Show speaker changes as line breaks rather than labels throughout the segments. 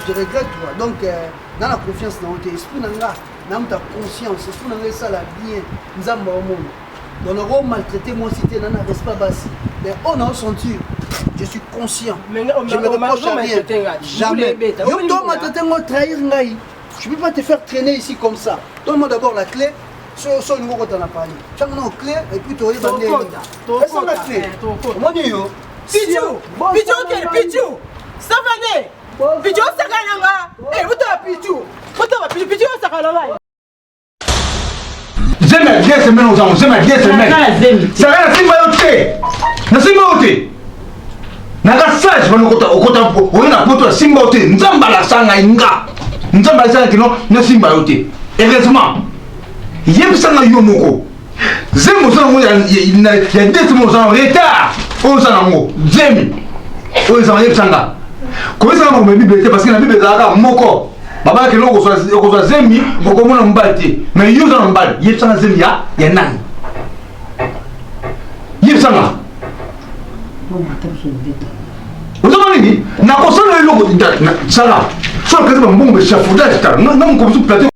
Je regrette quoi. Donc euh, na na confiance na yo te, esprit na nga na moto ya conscience, esprit na nga esala bien, Nzambe aomona. Donc nako maltraiter mwasi te, na na respect basi. Mais oyo nao sentir, je suis conscient.
Mais
Je me reproche à rien. Jamais. Yo to maltraiter ngo trahir ngai. Je peux pas te faire traîner ici comme ça. Donne-moi d'abord la clé. So so olingi okota na pali. Tianga na clé et puis toyeba ndenge. Pesa nga clé. Omoni yo.
Pichu, Pichu okende Pichu. Savane. Pichu osakana nga. Eh, buta Pichu. Buta Pichu, Pichu osakana nga.
Zemi ya deux semaines ozango zemi ya deux semaines. Saka nasimba yo te. Nasimba yo te. Naka sage bana okota okota oye na poto nasimba yo te. Nzambe alakisa ngai nga. Nzambe alakisa ngai kino nasimba yo te. Heureusement. Yebisa ngai yo moko. Zemi oza nango ya ya deux semaines oza na retard. Oyo oza nango zemi. Oyo eza yebisa nga. Koyebisa nga makambo ya Bible te parce que na Bible ezalaka moko. Baba kende okozwa zemi okomona mobali te mais yo oza na mobali yebisanga zemi ya ya nani yebisanga ozoma nini nakosala eloko sala so nakasi bambongo echafaudage tala na mokomosu plateau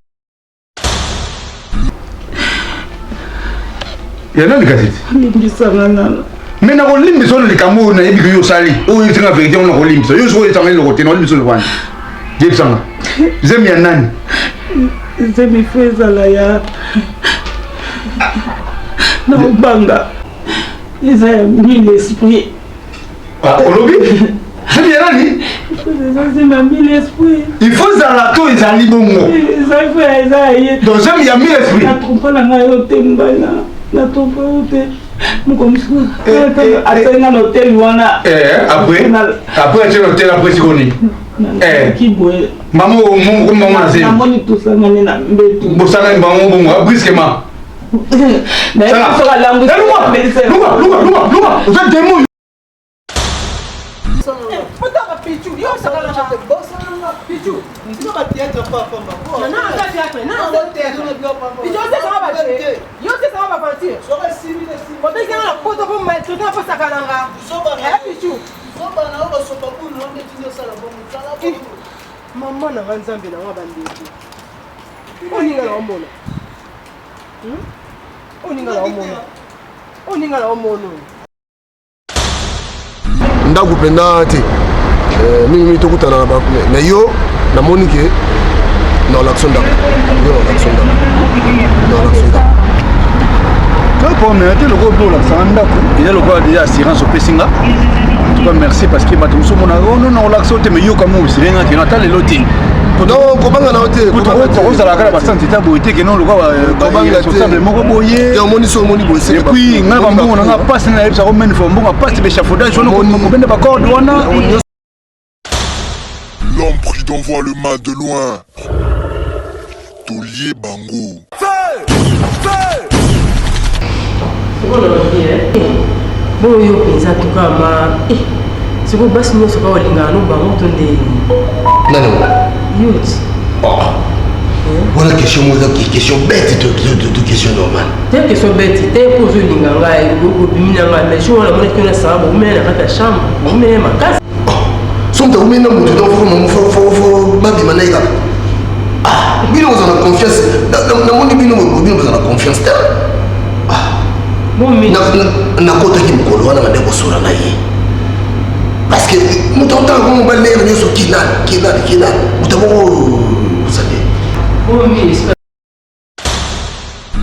ya nani kasi
limbisanga nana
me nakolimbisa oyo likambo oyo nayebi ke yo osali oyo oyebisanga verité yango nakolimbisa yo soki oyebisanga eloko te nakolimbisa oyo wani yebisanga zemi ya nani
zemi fo ezala ya naobanga eza ya mille esprit
Ah, olobi zemi ya nani il faut ezala to ezali bongo donc zemi ya mille esprit
natrompa na ngai yo te mbana natrompa yo te moko mosusu eh, eh, atali nga na hotel wana
eh, après après atie na hotel après sikoni mama mama na zemi
namoni tosangani na mbeto
bosangani bango bongo brusquement luka luka luka luka oza demo
Mama na nga nzambe na nga bandeko oninga na omona oninga na omona oninga na omona
ndako mpenza te eh, mingimingi tokutana na yo namoni ke na olakisa ndako yo na olakisa ndako na olakisa ndako
problème te lokola mpe olakisanga ndako eza lokola deja assurance opesi nga en tout cas merci parce que bato mosusu omona oh non non olakisa yo te mais yoka mo osire nga keno ata lelo te
non kobanga na yo te
kozala kaka basante ta boye te keno lokola responsable moko boye
omoni so omoni boye
et puis ngai bambongo na nga pasi nayebisako mene fo mbongo pasi b'échafaudage wana kobenda bacorde wana.
L'homme prudent voit le mal de loin. Tolie bango.
Bongo yo mpenza tuka ma eh, sikoyo basi nyonso kaka olingaka no bango to nde
nani
yo ti
oh. wana question moko eza question bête to question normale
te question bête te mpo ozolinga ngai obimi na ngai mais jour wana omonaki yo na sara boumela na kati ya chambre boumela makasi
so moto aumeli na moto donc fo babima na ye kaka ah, bino bozala na confiance namoni bino bino bozala na confiance te ah. nakotaki mokolo wana bande kosola na ye parce que moto akotaka ko mobali na ye nyonso kinani kinani kinani moto moko osande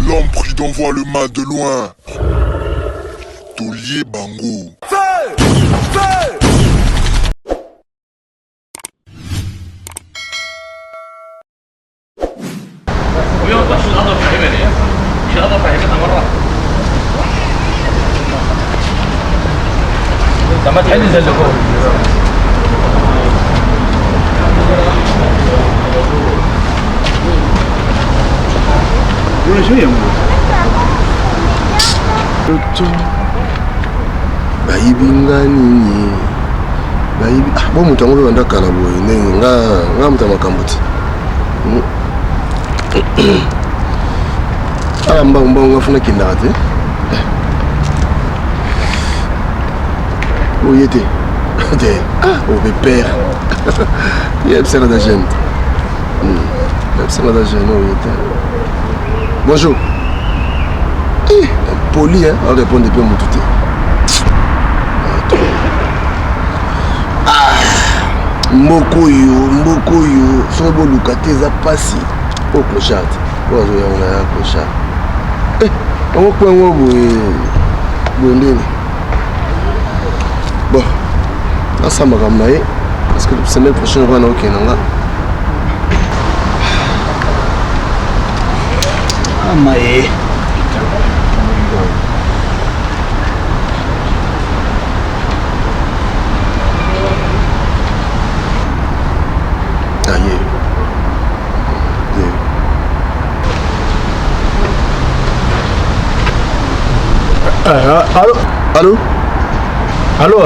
L'homme prudent voit le mal de loin. Tolie bango.
Feu! Feu!
طب ما تحل زي اللي فوق
Bayibi nga nini bayibi ah, bo moto yango mpe banda kala boye ndenge nga nga moto ya makambo ti hmm. ala mbangu mbangu nga funa kendaka te oye te. Te obe père yebisaka aza jeune yebisaka aza jeune oyo te. Bonjour. Eh, poli hein, arépondre mpe motu te. Ah, mboka oyo, mboka oyo soki boluka te eza mpasi. Oyo clochard oyo azoya wana ya clochard yango kwengo boye boye ndeni. Bon, asala makambo na ye parce que semaine prochaine wana okende nga.
Ama ye.
Ah, ye. Ye.
Allô?
Allô?
Allô?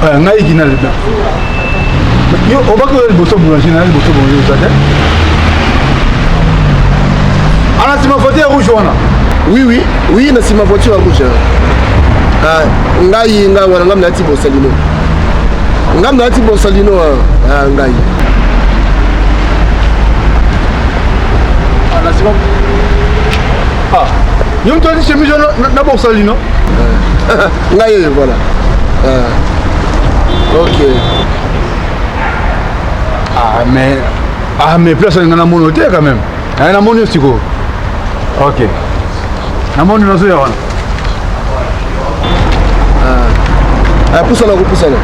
Ngai kina leta. Yo obaki oyo liboso boulanger na liboso boulanger oza te? Ana nsima voiture rouge wana.
Oui, oui, oui, na nsima voiture rouge. Ah, ngai ngai wana ngai nati bosalino. Ngai nati bosalino ah ngai.
Ah, na nsima. Ah, yo moto alati chemise wana na bosalino.
Ngai oyo voilà. Ah. Ok.
Ah mais ah mais place nga namoni te quand même. Ah namoni yo sikoyo. Ok. Namoni nazoya wana.
Ah, pusana kopusana.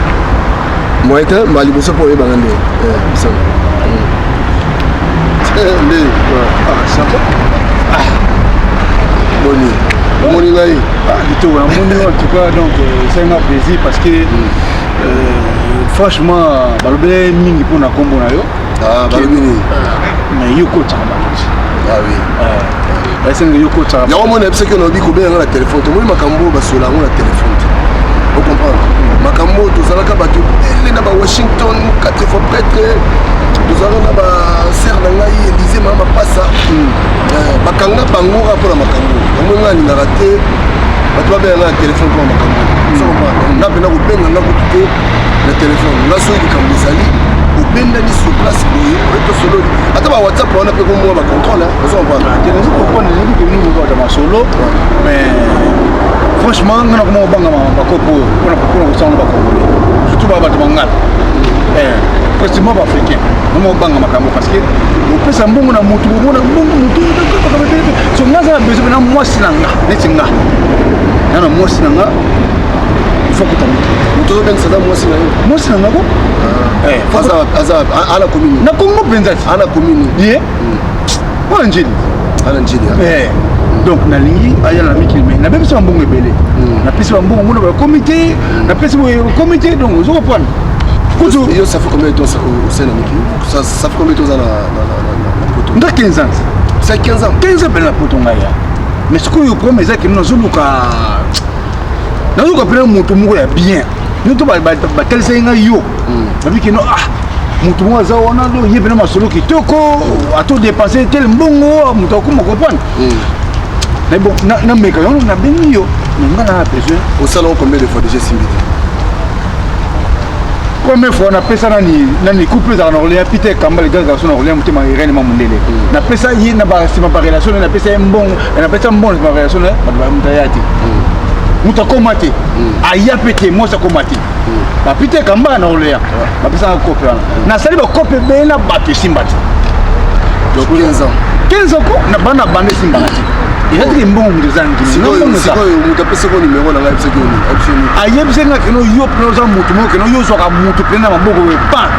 Moyen te, mbala liboso mpo oyebanga nde. Eh, pusana. Nde.
Ah, ça va. Ah.
Boni. Omoni ngai.
Ah, kitoko namoni en tout cas donc ça m'a plaisir parce que franchement balobeli mingi mpona nkombo na yo.
Ah, balobi nini?
Mais yo kotaka bato.
Ah oui.
Esengeli yo kotaka.
Yango mona yebisaki yo nalobi kobenga nga na telefone te. Omoni makambo oyo basola yango na telefone te. Ocomprendre? Makambo oyo tozalaka bato ebele na ba Washington, 4 fois prêtre, tozalaka na ba sœur na ngai Élysée mama Mapasa. Bakanga bango kaka mpona makambo. Yango ngai alingaka te bato babenga nga na telefone mpona makambo. Ozo comprendre? Nga mpena kobenga nga kutu te na telefone. Nga soki likambo ezali obendani sur place boye oye tosololi ata ba WhatsApp wana mpe komwa ba contrôle. Ozo comprendre?
Te, nazo comprendre nayebi ke mingi okota masolo, mais franchement nga nakoma kobanga bakopo oyo mpona kosala na bacongolais, surtout ba bato bangala, précisément baafricain. Nakoma kobanga makambo parce que opesa mbongo na motu, bomona mbongo motu. So nga aza na besoin mpena mwasi na nga, neti nga na na mwasi na nga faut kuta motu.
Moto ozobengisa aza mwasi na yo?
Mwasi na nga ko.
Aza ana commune?
Na Congo mpenza ti.
Ana commune?
Ye wana Njili.
Ana Njili.
Donc nalingi aya na mikili, mais nabebisi bambongo ebele, napesi bambongo mona bakomi te, napesi boye okomi te, donc ozo comprendre
kutu. Yo, ça fait combien de temps osala na mikili? Ça fait combien de temps oza na poto?
Nga 15 ans.
Ça 15 ans?
15 ans pene na poto ngai ya. Mais sikoyo problème eza kende nazoluka, nazoluka pene moto moko ya bien. Yo to batalisaki ngai yo, babi keno ah moto moko aza wana do ye pena masolo kitoko, ato dépense tel mbongo moto akoma comprendre. Mais bon, nameka yango, nabengi yo, mais nga na besoin.
Osala ngo combien de fois déjà esimbi te?
Première fois napesa nani nani couple ezalaka na kolia Peter Kamba, le grand garçon na kolia motema Irene ma mondele. Napesa ye na basima barelation na napesa ye mbongo, napesa mbongo na barelation na bato, moto aya te, moto akoma te, aya mpe te, mwasi akoma te. Ba Peter Kamba na kolia bapesaka kope wana, nasali bakope ebele na bato, esimba te.
Donc 15 ans?
15 ans ko na bana banda esimbaka te. Eza teke mbongo moto ezangi.
Sikoyo moto apesaki yo nimero na ngai ayebisaki yo nini? Ayebisi yo nini?
Ayebisaki nga keno yo mpena oza motu moko, keno yo ozwaka motu mpena na maboko oyo pan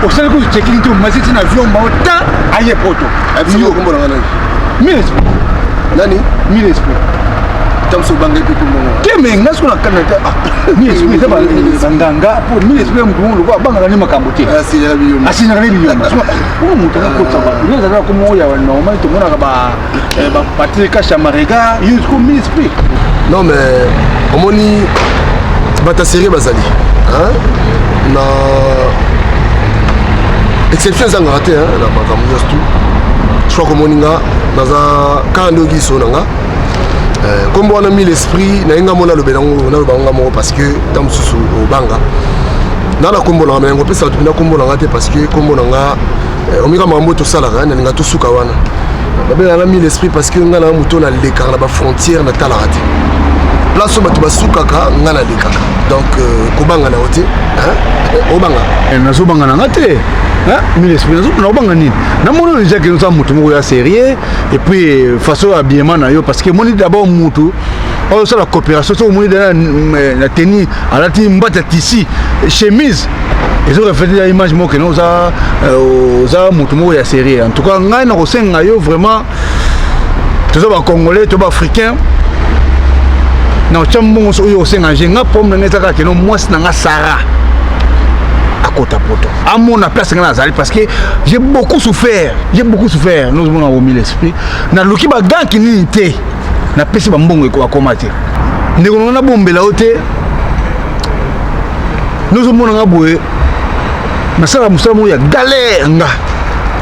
osali kutu checking te, omasi ti na avion mao ta aye poto.
Ayebisaki yo kombo na ngai nani?
Mille esprit.
Nani?
Mille esprit.
Ntango so obanga mpe kombo
te, mais nga siko na kanda te. Mille esprit eza banganga po mille esprit ya motu moko lokola abangaka nde makambo te,
Asinyaka
asinyaka nde biyoma oyo moto akakotisa bato yo ezalaka komo oyo ya normal tomonaka batreka chamarega yo siko mille esprit.
Non mais omoni bato ya série bazali na exception ezangaka te na makambo nyonso. Tu je crois komoni nga naza kaka nde oyoki so na nga. Nkombo wana mille esprit naye nga moko nalobela yango, naloba yango nga moko parce que ntango mosusu obanga na na nkombo na nga, me yango opesa bato mpena nkombo na nga te, parce que nkombo na nga omika makambo tosalaka, nalinga tosuka wana. Babengaka nga mille esprit parce que nga na moto nalekaka na bafrontière, natalaka te place oyo bato basukaka, nga nalekaka. Donc kobanga na yo te, obanga.
Nazobanga na nga te, mille esprit. Nazobanga nini? Namoni déjà ke oza moto moko ya sérieux, et puis façon ya habillement na yo, parce que omoni d'abord motu oyo osala coopération, soki omoni na tenue alati mbata ya tissu, chemise, ezorefléter ya image moko kene oza oza motu moko ya sérieux. En tout cas, ngai na kosenga yo vraiment, toza bacongolais to baafricain, na otya mbongo oyo osenga nge nga. Problème na ngai eza kaka keno mwasi na nga Sara akota poto, amona place nga nazali, parce que j'ai beaucoup souffert, j'ai beaucoup souffert. Nozomona omi l'esprit, naluki baganki nini te, napesi bambongo akoma te. Ndeko na nga, nabombela yo te, nozomona nga boye, nasala mosala moko ya galère. Nga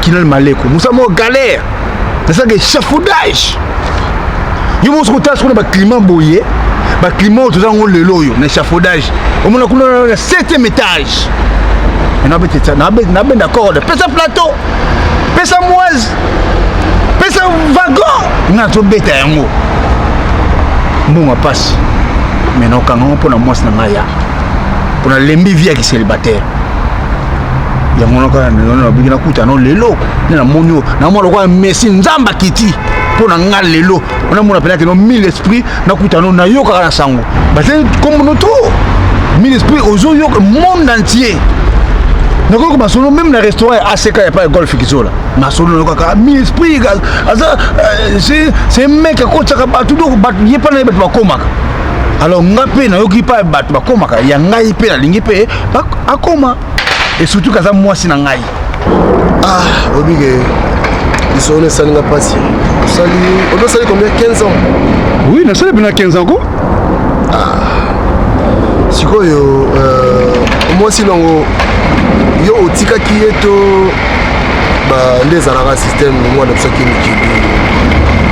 Kinal Maleko, mosala moko galère, nasalaka échafaudage. Yo moko soki otala sikoyo na baclimat boye, baclimat oyo toza yango lelo oyo, na échafaudage omona kuna na septième étage, nabenda corde, pesa plateau, pesa moise, pesa wagon, nga nazobeta yango. Mbongo mpasi, me naokanga ngo mpo na mwasi na ngai ya mpo nalembi vie ya kicélibataire. Yango wana kaka nabiki nakuta no lelo nde namoni oyo, namona lokola Messi, Nzambe akiti mpo na nga lelo. Namona mpena keno mille esprit, nakuta no, nayokaka na sango bazali kombono trop mille esprit, ozoyoka monde entier. Nakoyoka masolo même na restaurant ya ACK ya pa ya Golf Kizola, masolo nayokaka mille esprit aza, c'est mec akotisaka bato, donc bato ye mpa na ye bato bakomaka. Alors nga mpe nayoki mpa bato bakomaka, ya ngai mpe nalingi mpe akoma, et surtout kaza mwasi na ngai.
Ah, obike lisolo esali nga mpasi. Osali, obi osali combien? 15 ans?
Oui, nasali mpena 15 ans ko.
Ah. Sikoyo mwasi nango yo otikaki ye to nde ezalaka système mwana biso aki mikili,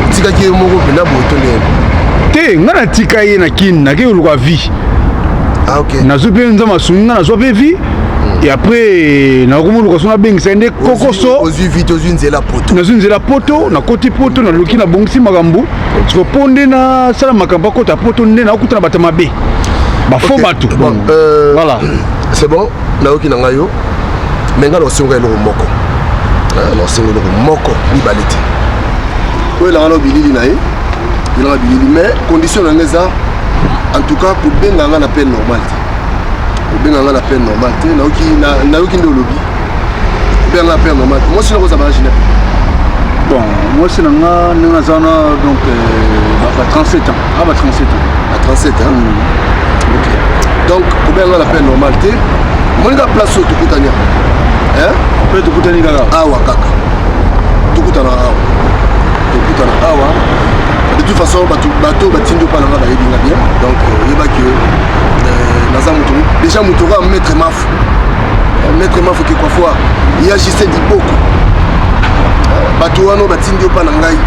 otikaki ye moko mpena boye to ndenge?
Te, ngai natika ye na Kini, nakei koluka vie.
Ah, okay.
Nazwi mpe, Nzambe asungi ngai, nazwa mpe vie, et après nakomoluka so nabengisa ye nde kokoso.
Ozwi vie, tozwi nzela poto.
Nazwi nzela poto, nakoti poto, naluki, nabongisi makambo siko mpo nde nasala makambo akota poto, nde nakokuta na bato mabe, bafo bato.
Bon,
voilà.
C'est bon, nayoki na ngai yo, me ngai naosenga eloko moko, naosenga eloko moko, mibale te. Oyo elanga na bilili na ye, elanga bilili, mais condition na ngai eza, en tout cas, kobenga nga na appel normal te, kobenga nga na appel normal te. Nayoki nde olobi kobenga nga appel normal te. Mwasi nako ozala âge?
Bon, mwasi na nga ndenge naza wana, donc ba 37 ans, ba 37 ans.
Ba 37 ans, ok. Donc kobenga nga na appel normal te. Omoni ka place oyo tokutani awa?
Mpe tokutani kaka.
Awa kaka tokutana awa, tokutana awa. De toute façon, bato bato batindi mpa nanga bayebi nga bien, donc oyebaki naza moto déjà, moto oka maître Mafu, maître Mafu Kekwafoa ya JC Diboko. Bato wana batindi yo mpa na ngai.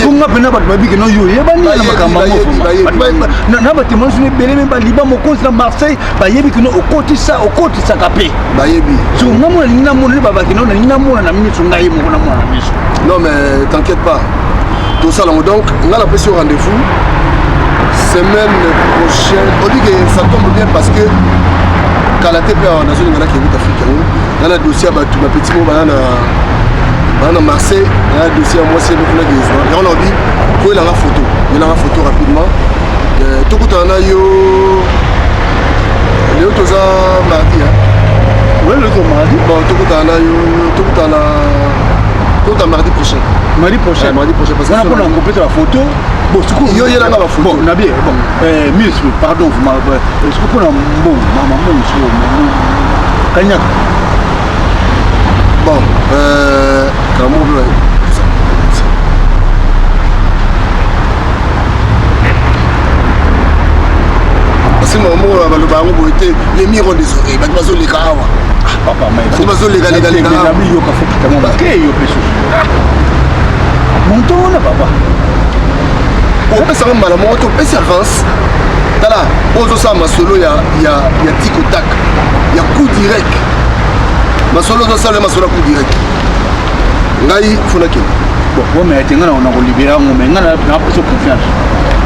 Konga mpena bato babiki no yo oyebani na makambo yango, na batémoignage no ebele, me baliba mokonzi na Marseille bayebi kino okotisa, okotisaka mpe.
Bayebi.
So nga mona nalingi namona nde babaki no, nalingi namona na miso, ngai moko namona na miso.
Non, mais t'inquiète pas, tosala yango. Donc nga napesi yo rendez-vous semaine prochaine. Odi ke ça tombe bien parce que kala te mpe awa nazolinga nakende Afrique yango, nga na dossier ya bato bapeti moko baa na Marseille, na dossier ya mwasi ebe kuna kezwa yango. Naobi koyelanga photo, yelanga photo rapidement, tokutana na yo. Lelo toza mardi?
Oui, lelo toza mardi.
Bon, tokutana na yo, tokutana, tokutana mardi prochain.
Mardi prochain.
Mardi prochain,
parce que wana mpona kopesa bafoto. Bon, sikoyo
yo yelanga bafoto.
Bon, na bien. Bon, ministre, pardon, sikoyo mpona mbongo, mama, mbongo sikoyo kanyaka.
Bon, kamo. Parce que moko baloba yango boye te, les murs ont des oreilles. Bato bazoleka awa, bato bazolekalekaleka.
Yoka, fokita mwa moke, yo mpe susu monto wana, papa.
Opesanga mbala moko te, opesi avance. Tala, oyo ozosala masolo ya, ya, ya tic au tac, ya coup direct. Masolo ozosala masolo ya coup direct. Ngai faut nakende.
Bon, bon, mais te nga na kolibera yango, mais nga na apesa confiance.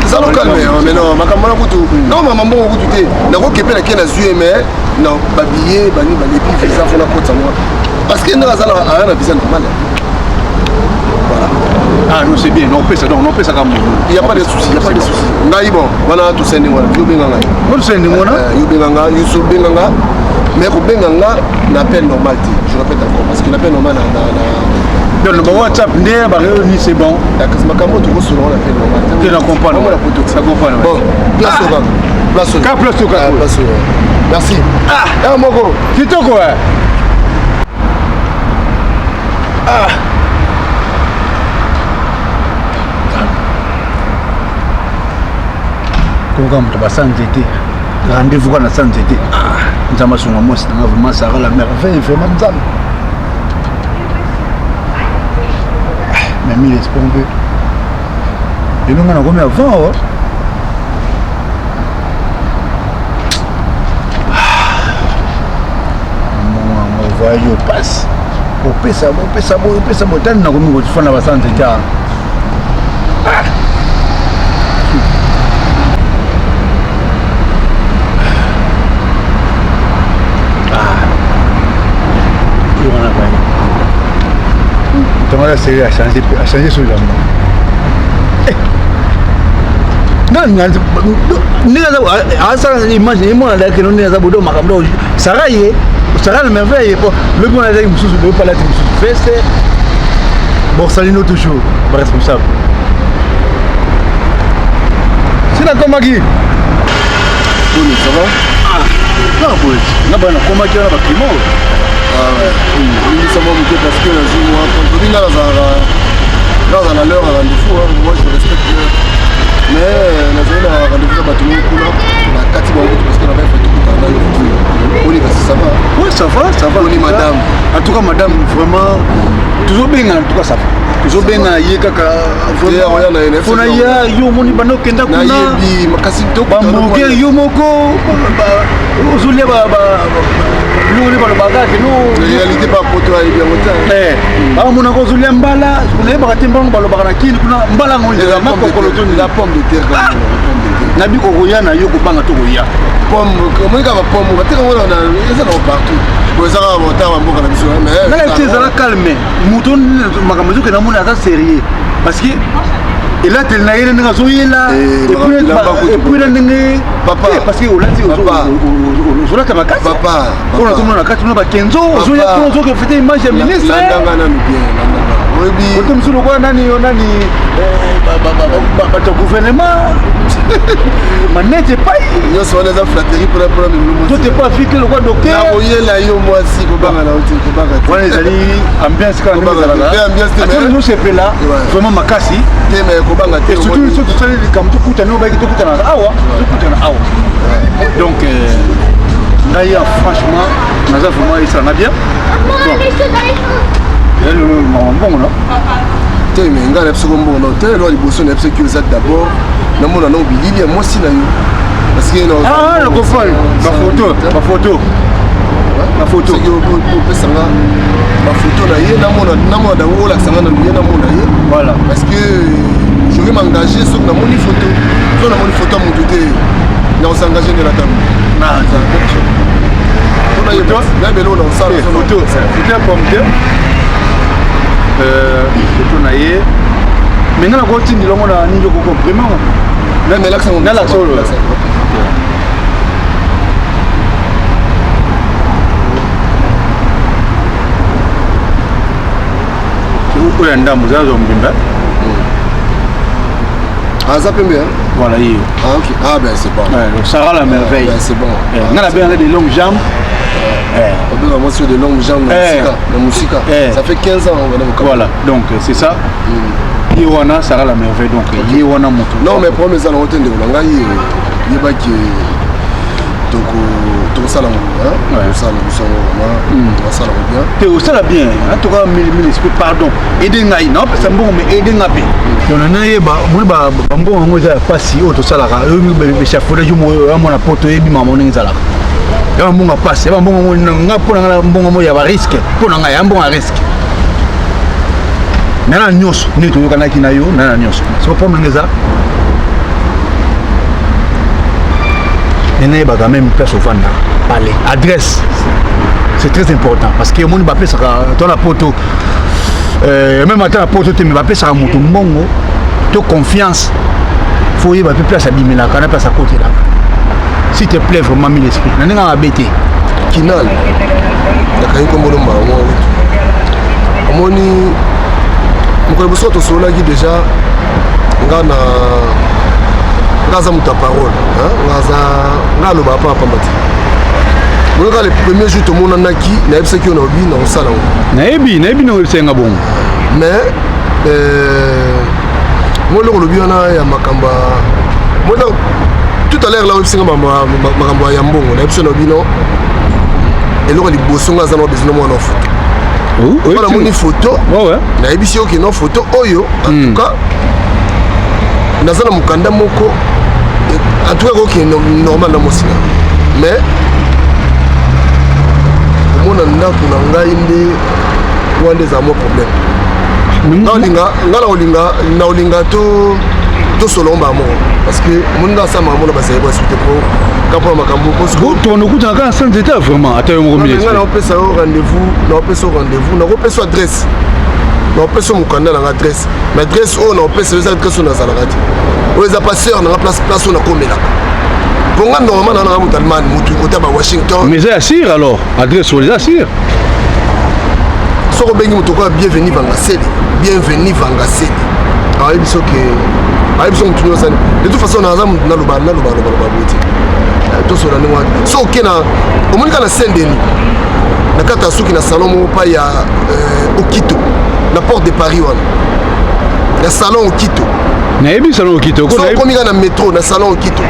Eza no calme, mais non, makambo wana kutu, non, mama mbongo kutu te. Nakoki mpe nake nazwi ye, mais non, babillet bani bani, et puis visa faut nakotisa mwa. Parce que ndenge aza na visa normale.
Voilà. Ah non, c'est bien, non, pesa, donc, non, pesa comme
Il n'y a pas de souci, il n'y a pas de souci. Ngai, bon, voilà, tout ça, voilà. Yo benga ngai.
Tout ça, voilà.
Yo benga ngai, yo so benga ngai. Mais ko benga ngai, na appel normal te. Je répète encore, parce que l'appel normal na na
Donc, le WhatsApp, nde, ba réuni, c'est bon.
Kasi makambo to ko solo na appel normal.
Tu na comprendre.
Moi la poto.
Ça comprendre.
Bon, place au place au.
Ka place au
place au. Merci.
Ah,
ah moko.
Kitoko eh. Ah. Koka moto basa nzete, rendez-vous kaka na sa nzete. Nzambe asunga mwasi nanga, vraiment Sara la merveille, vraiment Nzambe. Mais mille espoir mpe lelo nga nakomi avant oh. Voyage oyo pasi, opesa opesa boye, opesa boye, tani nakomi kofanda basa nzete awa. Tongo la série a changé, a changé sur elamba. Ndenge asala image emona alaki no ndenge aza bodo makambo Sara ye Sara la merveille po lobi wana azalaki mosusu boye palati mosusu veste. Borsalino toujours baresponsable si nakomaki.
Boni, ça va?
Ah, non, boye nga bana nakomaki wana baklima oyo.
Ah ouais. Limbisa mwa moke parce que nazwi mwa tobi nga nazalaka nazala na l'heure ya rendez-vous, hein. Moi je respecte l'heure. Mais nazali na rendez-vous na bato moko kuna na kati bango kutu parce que na bayefa tokutana na yo. Boni kasi, ça va?
Oui, ça va, ça va.
Boni madame?
En tout cas, madame, vraiment, tozobenga, en tout cas, ça va. Tozobenga ye kaka. Mpona ya yo omoni banda okenda kuna
nayebi makasi.
Bamburger yo moko ozolia biloko nde balobaka keno.
Réalité pa poto ayebi yango te.
Bamonaka ozolia mbala, nayebaka te mbango balobaka na kini kuna mbala yango makokolo.
La pomme de terre, la pomme de terre.
Nabi kokoya na yo kobanga to koya.
Pomme, omoni kaka bapomme bateka ngo eza nango partout. Bon, eza kaka botala bamboka na biso.
Ngai te, ezala calme. Moto makambo ezokenda moni aza sérieux parce que elateli na ye ndenge azoyela et puis na ndenge parce que olati ozolata makasi oyo nazomona na kati kuna bakenzo ozoya kuna ozokefete image ya ministre.
Landanga nanu bien, landanga, oyebi.
Kote mosusu lokola nani yo nani bato ya gouvernement manete epai.
Nyonso wana eza flatterie mpona mimulu.
To te pas vite lokola docteur.
Nakoyela yo mwasi, kobanga na yo te, kobanga te.
Wana ezali ambiance kaka ndenge
ezalaka ambiance te.
Ata ozosepela vraiment makasi.
Te, mais kobanga te.
Et surtout soki tosali likambo tokutana oyo bayaki tokutana awa, tokutana awa. Donc ngai franchement naza vraiment esalanga bien. Bon, mbongo no.
Te, mais ngai na biso ko mbongo te. Eloko liboso na biso ki oza d'abord namona nango bilili ya mwasi na yo parce que
Ah, na comprendre, bafoto, bafoto, bafoto.
Soki opesanga bafoto na ye, namona, namona dango, olakisanga nanu ye, namona ye.
Voilà.
Parce que je vais m'engager soki namoni photo. So namoni photo ya motu te, nakosengage nde na ntango nayeba eloko na kosala.
Photo, photo ya pomme te, photo na ye, mais nga nakotindela yango na nini okoko vraiment. Nalakisa oyo. Oyo ya ndambo eza azwa mobimba.
Aza pembe, hein?
Voilà, ye.
Ah, ok. Ah, ben c'est bon.
Ouais, Sarah la merveille.
Ben, c'est bon.
Nga nabengaka de longues jambes.
Obenga mwasi de longues jambes na mosika, na mosika. Ça fait 15 ans on va.
Voilà, donc c'est ça. Ye wana Sarah la merveille, donc ye wana moto.
Non, mais problème eza nango te, ndeko na ngai. Yebaki Tokosala ngo, tokosala na biso yango vraiment, tokosala ngo bien.
Te, osala bien. En tout cas, mille esprit, pardon, aide ngai, naopesa mbongo, mais aide nga mpe. Donc nayeba, omoni bambongo yango eza ya pasi oyo tosalaka, échafaudage ya mwana poto, oyebi mama ndenge ezalaka, ya bambongo ya pasi, ya bambongo nga mpo na nga, mbongo mo ya barisque mpo na ngai, ya mbongo ya risque. Me na nyonso ndenge toyokanaki na yo, na nyonso soko problème nanga eza nde nayebaka même place ovandaka, palais, adresse, c'est très important, parce que omoni bapesaka to na poto, même ata na poto te, mais bapesaka moto mbongo to confiance, faut oyeba mpe place abimelaka na place akotelaka. S'il te plaît, vraiment, mille esprit, na ndenge mabe te.
Kinal, nakangi nkombo mbala moko. Omoni, mokolo liboso tosololaki déjà, nga na nga aza moto ya parole, nga aza, nga alobaka mpa pamba te. Boyoka, le premier jour tomonanaki, nayebisaki yo na obi na kosala yango.
Nayebi, na oyebisaki nga bongo.
Mais mo eloko olobi wana ya makambo, mo tout à l'heure la oyebisi nga makambo ya mbongo, nayebi so na bino, eloko liboso nga aza na besoin mwana foto. Mpo namoni photo, nayebisi yo ke no, photo oyo, en tout cas naza na mokanda moko, en tout cas kokende normal na mosina, mais komona ndako na ngai nde wana nde ezala mwa problème. Nga na olinga to tosolo mbala moko, parce que omoni nga asala makambo na bazali basuite po ka mpona makambo.
Tokutana kaka sans état, vraiment, ata yo moko.
Nga naopesa yo rendez-vous, naopesa yo rendez-vous, nakopesa yo adresse, naopesa yo mokanda nanga adresse, mais adresse oyo naopesa yo eza adresse oyo nazalaka te, oyo eza pa sœur nanga, place oyo nakomelaka. Mpo nga normalement naa nanga moto Allemagne, motu kota ba Washington.
Mais eza ya sûr alors, adresse oyo eza sûr?
Soki obengi moto okoya, Bienvenu Vangasele, Bienvenu Vangasele, ayebi soki, ayebi so motu nyonso. De toute façon naza motu naloba naloba loba loba boye te, tosola ndenge wana. So oke na omoni kaka na Saint Denis, na kati ya suki na salon moko pa ya Okito, na porte de Paris wana, na salon Okito.
Nayebi salon Okito.
So okomi kaka na métro, na salon Okito,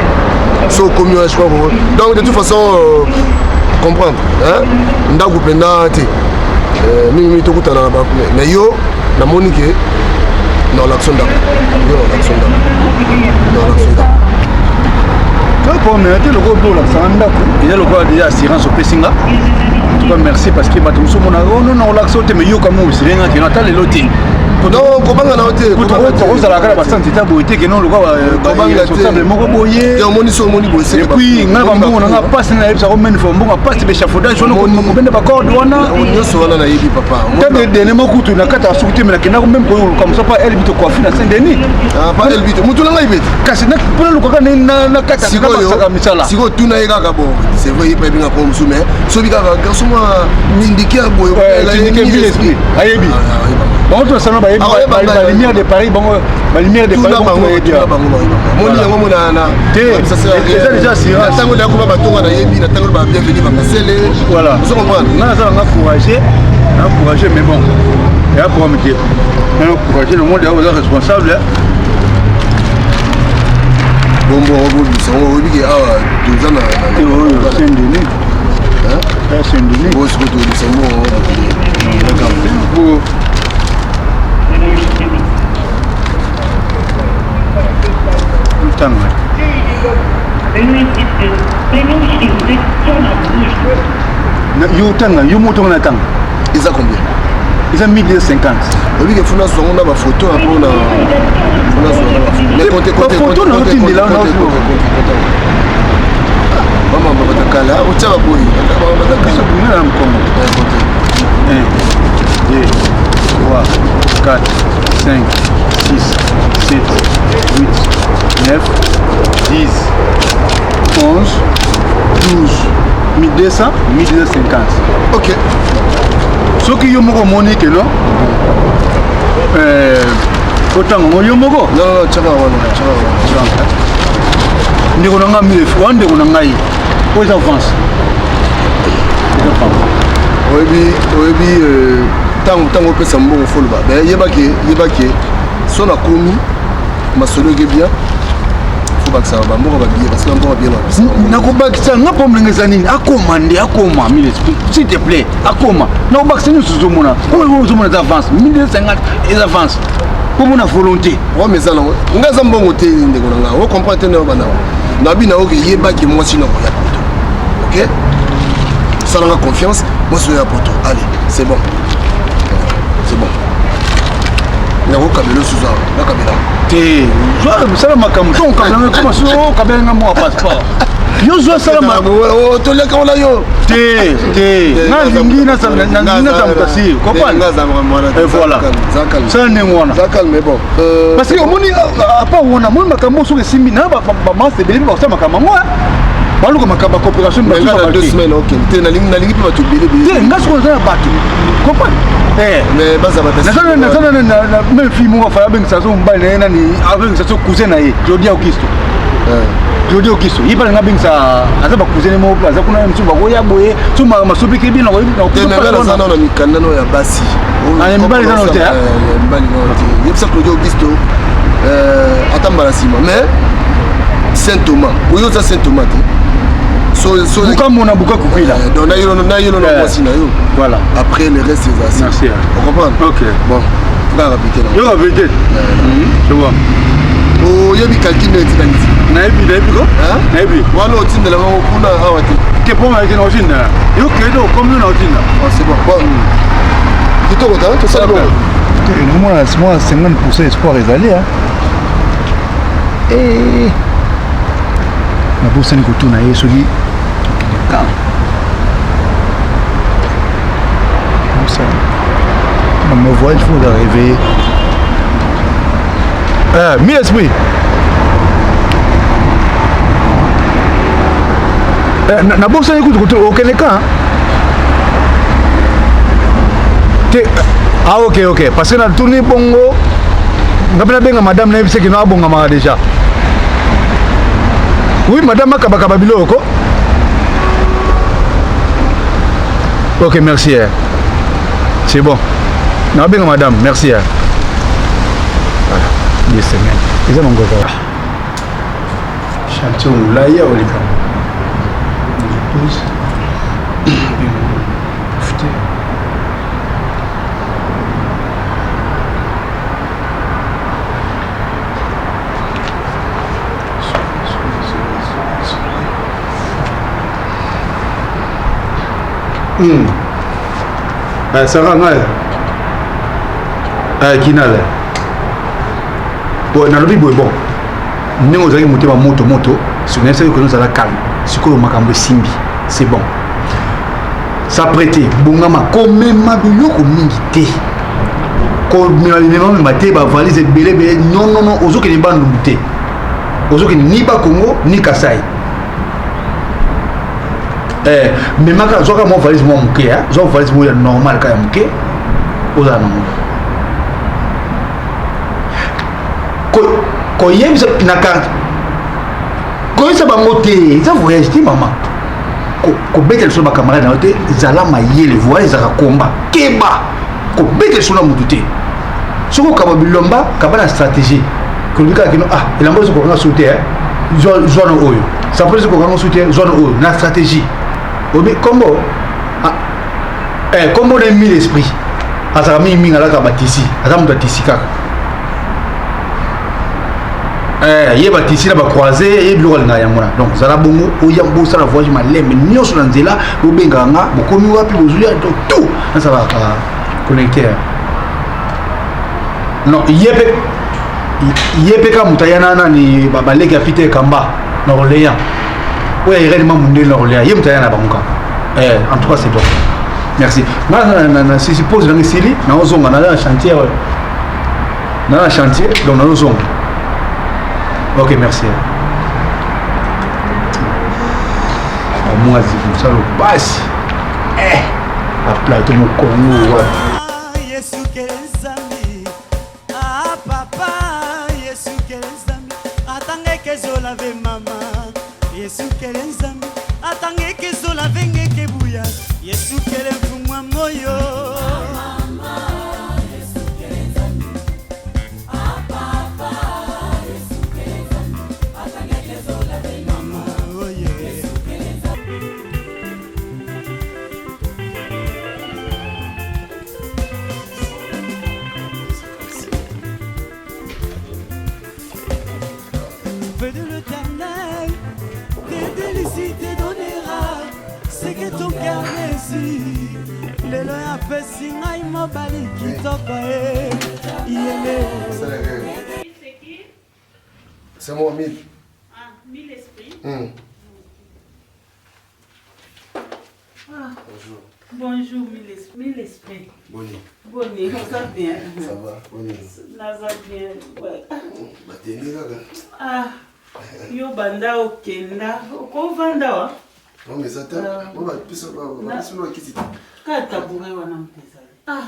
so okomi wana, je crois. Donc de toute façon, comprendre ndako mpenza te, mingimingi tokutana na yo, namoni ke na olakisa ndako yo, na olakisa ndako, na olakisa ndako.
Problème te, lokola mpe olakisanga ndako, eza lokola déjà assurance opesi nga. En tout cas merci, parce que bato mosusu omona ono na olakisa te, mais yoka mo osirenga keno ata lelo te.
Non, kobanga na yo te.
Kozala kaka basante ta boye te, keno lokola responsable moko boye.
Omoni, so omoni boye.
Et puis ngai bambongo nanga pasi, nayebisako mene fo mbongo pasi, baéchafaudage wana, kobenda bacorde wana.
Nyonso wana nayebi, papa.
Tande dernièrement kutu na kati ya suku te, me nakendako même koluka mosa pa Elbito coiffe na Saint Denis.
Pa Elbito, motu na ngai bete.
Kasi mpona lukaka na kati ya misala.
Sikoyo tuna ye kaka. Bon, c'est vrai, ye pa yebi nga po mosu, mais soki kaka garçon mwa tindike boye.
Tindike, ayebi bango to basala, bayebi balumière de Paris, bango balumière de Paris.
Moni yango mona na
te, eza déjà assurance.
Ntango nakoma batonga, nayebi na ntango ba Bienvenu Bakasele.
Voilà.
Ozo comprendre?
Nga naza nanga courageux, na courageux, mais bon, eya problème te, na courageux, le monde oza responsable.
Bombo obobisa ngo, oyebi ke awa toza na
oyo Saint Denis, Saint Denis.
Oyo sikoyo tobisa ngo.
Bo ntanga. Yo tanga, yo moto na tanga.
Eza combien?
Eza 1250.
Oyebi ke funa zwango na bafoto mpona funa zwango.
Bafoto na otindela.
Bamamba batakala otya baboyi.
Batakala na mokongo. 1, 2, 3, 4, 5, 6, 7, 8, 9, 10, 11, 12, 1200, 1250.
Ok.
Soki yo moko omoni ke no, otanga ngo yo moko.
Non, tiaka wana, tiaka wana.
Ndeko na nga mille, wana ndeko na ngai, oyo eza avance, eza pamba.
Oyebi, ntango opesa mbongo, foloba yebake, yebake so nakomi masolo eke bien. Faut bakisa bambongo babillet, parce que bambongo babillet na
Nakobakisa nga mpo ndenge eza nini, akoma nde akoma mille esprit, s'il te plaît, akoma. Nakobakisa nyonso ozomona, oyo ozomona eza avance, 1250 eza avance mpo mona volonté.
Ouais, mais eza nango nga eza mbongo te, ndeko na nga, ocomprendre te. Ndeko bana nabi na oke, yebaki mwasi na koya poto. Ok, salanga confiance, mwasi oyo ya poto. Allez, c'est bon, c'est bon, nakokabela osusu awa, nakabela.
Te, zwa sala makambo to okabela koma so okabela nga mwa passeport, yo zwa sala.
Toliaka wana yo.
Te, te, nga lingi nasala moto asir comprendre. Voilà, sala ndenge wana.
Za calme, bon.
Parce que omoni, à part wana, omoni makambo soki esimbi na bamasa ebele mpe bakosala makambo yango, baluka makambo ya coopération.
Nga na 2 semaines, ok te, nalingi mpe bato ebele.
Te, nga soki oza na bato, comprendre.
Mais baza bato.
Naza na même fille moko afala abengisa so mobali na ye nani, abengisa so cousin na ye Claudia Augusto. Claudia Augusto ye mpe abengisa, aza bacousin ne moko aza kuna, mosusu bakoya boye so masopiki bino.
Naza nano na mikanda no ya basi.
Mibali eza nano te.
Mibali nano te. Yebisa Claudia Augusto ata mbala nsima, mais Saint Thomas oyo oza Saint Thomas te.
Buka mona, buka kukwila.
Donc nayelo na mwasi na yo.
Voilà.
Après, le reste eza.
Merci.
Ocomprendre?
Ok.
Bon, nga rapide
na yo rapide, c'est bon.
Oyebi calcul nde etikali.
Nayebi, nayebi ko, nayebi.
Wana otindela bango kuna awa te.
Te, mpo na na otinda yo kende okomi yo na otinda.
C'est bon, bon, kitoko ta, tosali bongo.
Nomona mwa 50 espoir ezali. Nabosani kotuna ye soki okende camp. Comme ça, me voit, il faut la réveiller. Mille esprit. Nabosani kutu, okende camp te? Ah, ok, ok, parce que natuni bongo, nga mpe nabenga madame, nayebisa kino abongamaka déjà. Oui, madame akabakaba biloko. Ok, merci, eh. C'est bon, nabenga madame, merci, eh. Voilà, 2 semaines eza nangoka, chantier molai ya oleka pause, profiter. Sara ngai kinale bon, nalobi boye, bon, ndenge ozalaki motema moto moto, soki nayebisaki okende, ozala calme. Sikoyo makambo esimbi, c'est bon, s'apprêter, bongama, komema biloko mingi te, komema bimemamema te, bavalise ebele ebele, non, non, non. Ozokende Bandundu te, ozokende ni Bakongo ni Kasai. Memaka, zwaka mwa valise mwa moke, zwa valise moko ya normal kaka ya moke, ozala nango. Koyebisa na carte, koyebisa bango te, eza voyage te mama. Kobeta liso na bacamarade na yo te, zala mayele, voyage ezalaka komba keba, kobeta liso na motu te. Soki okaba bilomba, kaba na stratégie, kolobi kaka kino: ah, elamba ezokokanga su te, zwa na oyo, sapo ezokokanga su te, zwa na oyo, na stratégie. Obi kombo, ah, kombo na mille esprit, azalaka mingimingi alaka batisi, aza moto atisi kaka. Ye batisi na bacroise, ye biloko alingaka yango wana. Donc zala bongo, oya bosala voyage malembe nyonso na nzela, bobengaka nga bokomi wapi, bozwi donc tout, nasalaka connecté. Non, ye mpe, ye mpe kaka moto aya na nani, baleki ya Peter Kamba na Orléans, oyo ya Irene Mamundeli na Orléans, ye moto aya na bango kaka. En tout cas, c'est bon, merci. Nga na suppose nanga esili, naozonga, naza na chantier, naza na chantier, donc nazozonga. Ok, merci. Bamwazi mosala pasi, baplateau mokongo wapi?
Yesu kele Nzambi, ah papa, Yesu kele Nzambi, atangeke ezolave mama, Yesu kele Nzambi, atangeke ezolave ngeke buya, Yesu kele mfumwa moyo. apesi ngai mobali kitoko e iyele.
C'est moi, Mille.
Ah, Mille esprits. Ah.
Bonjour.
Bonjour, mille esprits. Mille esprits.
Boni.
Boni, oza bien.
Ça va, boni.
Naza bien. Ouais.
Bateni kaka.
Ah, yo banda okenda, okovanda wa?
Non, mais ata, bo ba pesa ba ba pesa ba kiti.
Kaka tabouret wana moto ezali. Ah.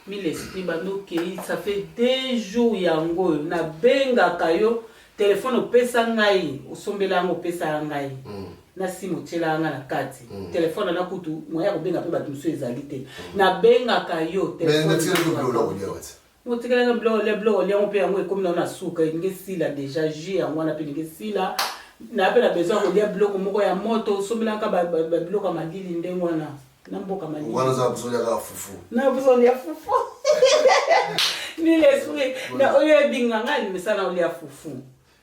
Mille esprit banda okei ça fait deux jours yango oyo nabengaka yo telefone opesa ngai osombela yango opesa ya ngai mm. na sima otyela yanga na kati mm. telefone wana kutu moyen ya kobenga mpe bato mosusu ezali te mm. nabengaka yo otikelaka biloko lia biloko lia yango mpe yango ekomi nao na suka elingi esila deja jus yango wana mpe elingi esila na mpe na besoin ya kolia biloko moko ya moto osombelaka babiloko ya malili ndenge wana na mboka malili
wana oza na besoin kaka fufu
na besoin ya fufu ni l'esprit na oyo ebinga ngai limesana olia fufu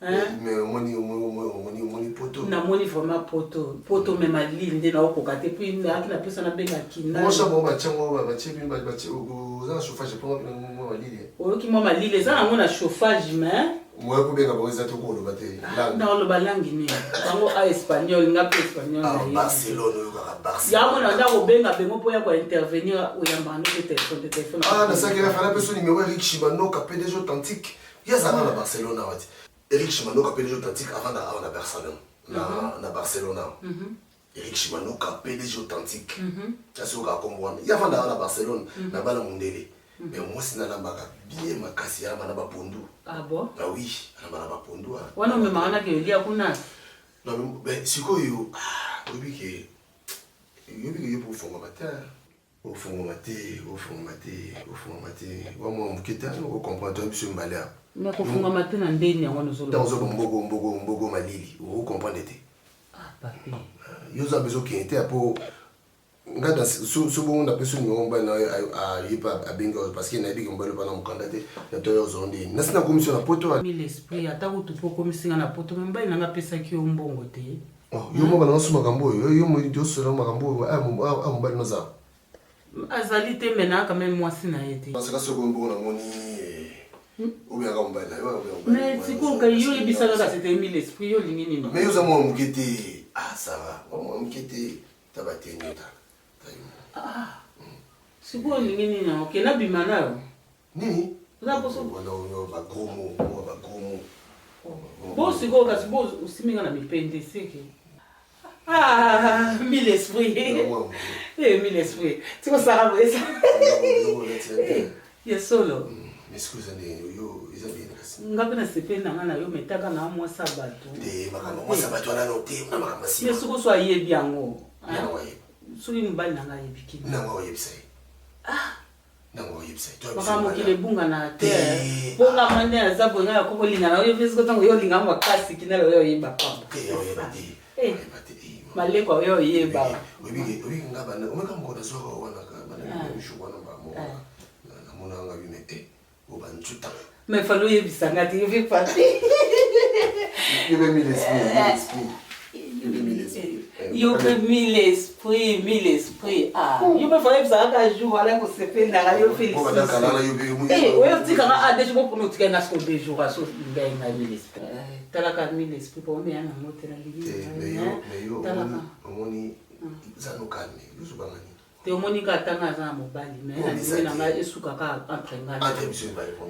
mais omoni omoni omoni poto
namoni vraiment poto poto me malili nde naokoka te puis nayaki na mposa nabenga
kinmosa bango batyango batie bino batie oza na chauffage mpo mwa malili
oyoki mwa malili eza nango na chauffage mais
moya kobenga bango eza te okoloba te
naoloba langue nini bango a espagnol nga mpe espagnol
ah, barcelone oyokaka
barcelone na nda kobenga bengo mpo ya kointervenir oyambaka no te telefone te telefone
ah nasalaki na fana mpe so numero eric shibanoka pdg authentique ye azalaka na barcelone awa ti eric shimanoka pdg authentique avandaka awa na barcelone na, mhm. na barcelona mhm. eric shimanoka pdg authentique mhm. asoyoka kombo wana ye avandaka na barcelone na bana mondele mais mwasi nalambaka bien makasi alamba na bapondu
ah bon?
ah oui alamba na bapondu
wana omemaka na keolia kuna
sikoyo ah, oyebi ke oyebi ke yo mpo ofongama te Ofongwama te, ofongwama te, ofongwama te. Wa mwa moke te, oko comprendre toi biso mibale awa.
Mais kofongwama te na ndeni yango wana ozoloba.
Ntango ozoba mboko mboko mboko malili, oko comprendre te.
Ah papi.
Yo oza besoin okende te po nga na so so bongo napesi numéro mobali na aye mpe abengi oyo parce que nayebi ke mobali oyo na mokanda te na toyo ozwa nde nasi nakomisi yo na poto.
Mille esprit ata kutu mpo okomisi nga na poto me mobali na nga apesaki yo mbongo te.
Oh, yo moko nanga so makambo oyo yo moyidi osola makambo oyo a ah, ah, mobali noza
azali te me naaka meme mwasi na ye te
masaka soko mbongo namoni eh, hmm? obengaka mobali na yo
mais sikoyo kai yo oyebisa kaka c'était mille esprit yo olingi nini
mais yo oza mwana moke te ah sara mwana moke te ta bateni ta
ah, sikoyo olingi nini oke nabima na yo
Nini?
Oza poso.
Wana oyo ba gros mots, oyo ba gros mots.
Bo sikoyo kasi bo osimbi nga na mipende seke. Ah, mille esprits. Eh, mille esprits. Tiko sara boye. Eh, ya solo.
Mais sikoyo eza ndenge yo eza ndenge kasi.
Nga mpe nasepeli na nga na yo metaka na mwasi ya bato.
Te makambo mwasi ya bato wana no te na makambo ya
nsima. Mais sikoyo so ayebi yango.
Nango ayebi.
Soki mobali na nga ayebi kini.
Nango oyebisa ye.
Ah.
Nango oyebisa ye.
Makambo mokili ebungana te. Po nga mwa nde naza boye nga nakoki kolinga na yo mpe sikoyo ntango yo olinga makasi kinala oyo oyeba pamba.
Te oyeba te.
Eh.
Oyeba te. Eh,
Maleko oyo oyeba.
Oyebi oyebi nga banda omeka mokolo nazwaka wana banda ah. jour wana ba moko ah. namona nga bime te o ba nzuta.
Mais fallait oyebisa nga te yo mpe papi.
Yo mpe mille esprit, mille esprit.
Yo mpe mille esprit, mille esprit. Ah, yo mpe fallait oyebisa kaka jour wana kosepelaka yo mpe lisusu. Eh, oyo otikanga ah deux jours mpona otikali nga siko deux jours aso ngai ngai mille esprit. Eh, talaka mille esprit mpo omeya nango te nalingi.
Talaka. Omoni zano calme, yo zobanga nini?
Te omoni ka ata nga aza na mobali mais na ndimi na nga esuka ka entre nga na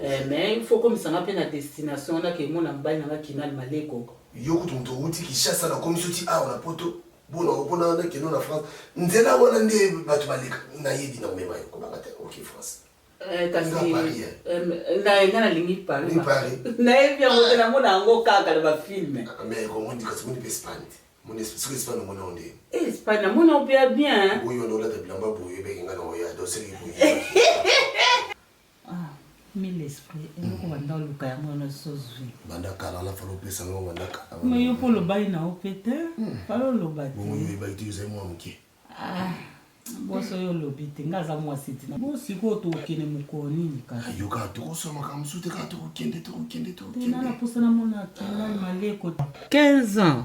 eh, mais il faut komisa nga mpe na destination wana ke mona mobali na nga kinal maleko
yo kutu moto owuti kinshasa na komisi oti awa na poto bona opona nakende na france nzela wana nde bato baleka nayebi na komema yo kobanga te oke france
eh, kasi eh, nga nalingi paris nayebi yango te namona yango kaka na bafilme
ah, mais kasi moni mpe espagne te Moni soki Espagne omoni yango ndenge.
Eh Espagne namoni yango mpe bien.
Oyo wana olata bilamba boye ebeki nga na oya donc soki boye.
Ah mille esprit eloko banda oluka yango wana sozwi.
Banda kala na falo opesa ngo banda kala.
Mais yo mpo olobaki na yo mpe te. Falo oloba te.
Bongo yo oyebaki te ozali mwa moke.
Ah boso yo olobi te nga aza mwasi te. Bo sikoyo tokokende mokolo nini kasi?
Yo kaka tokosala makambo mosusu te kaka tokokende tokokende tokokende.
Te na posa namona Kinal Maleko 15 ans.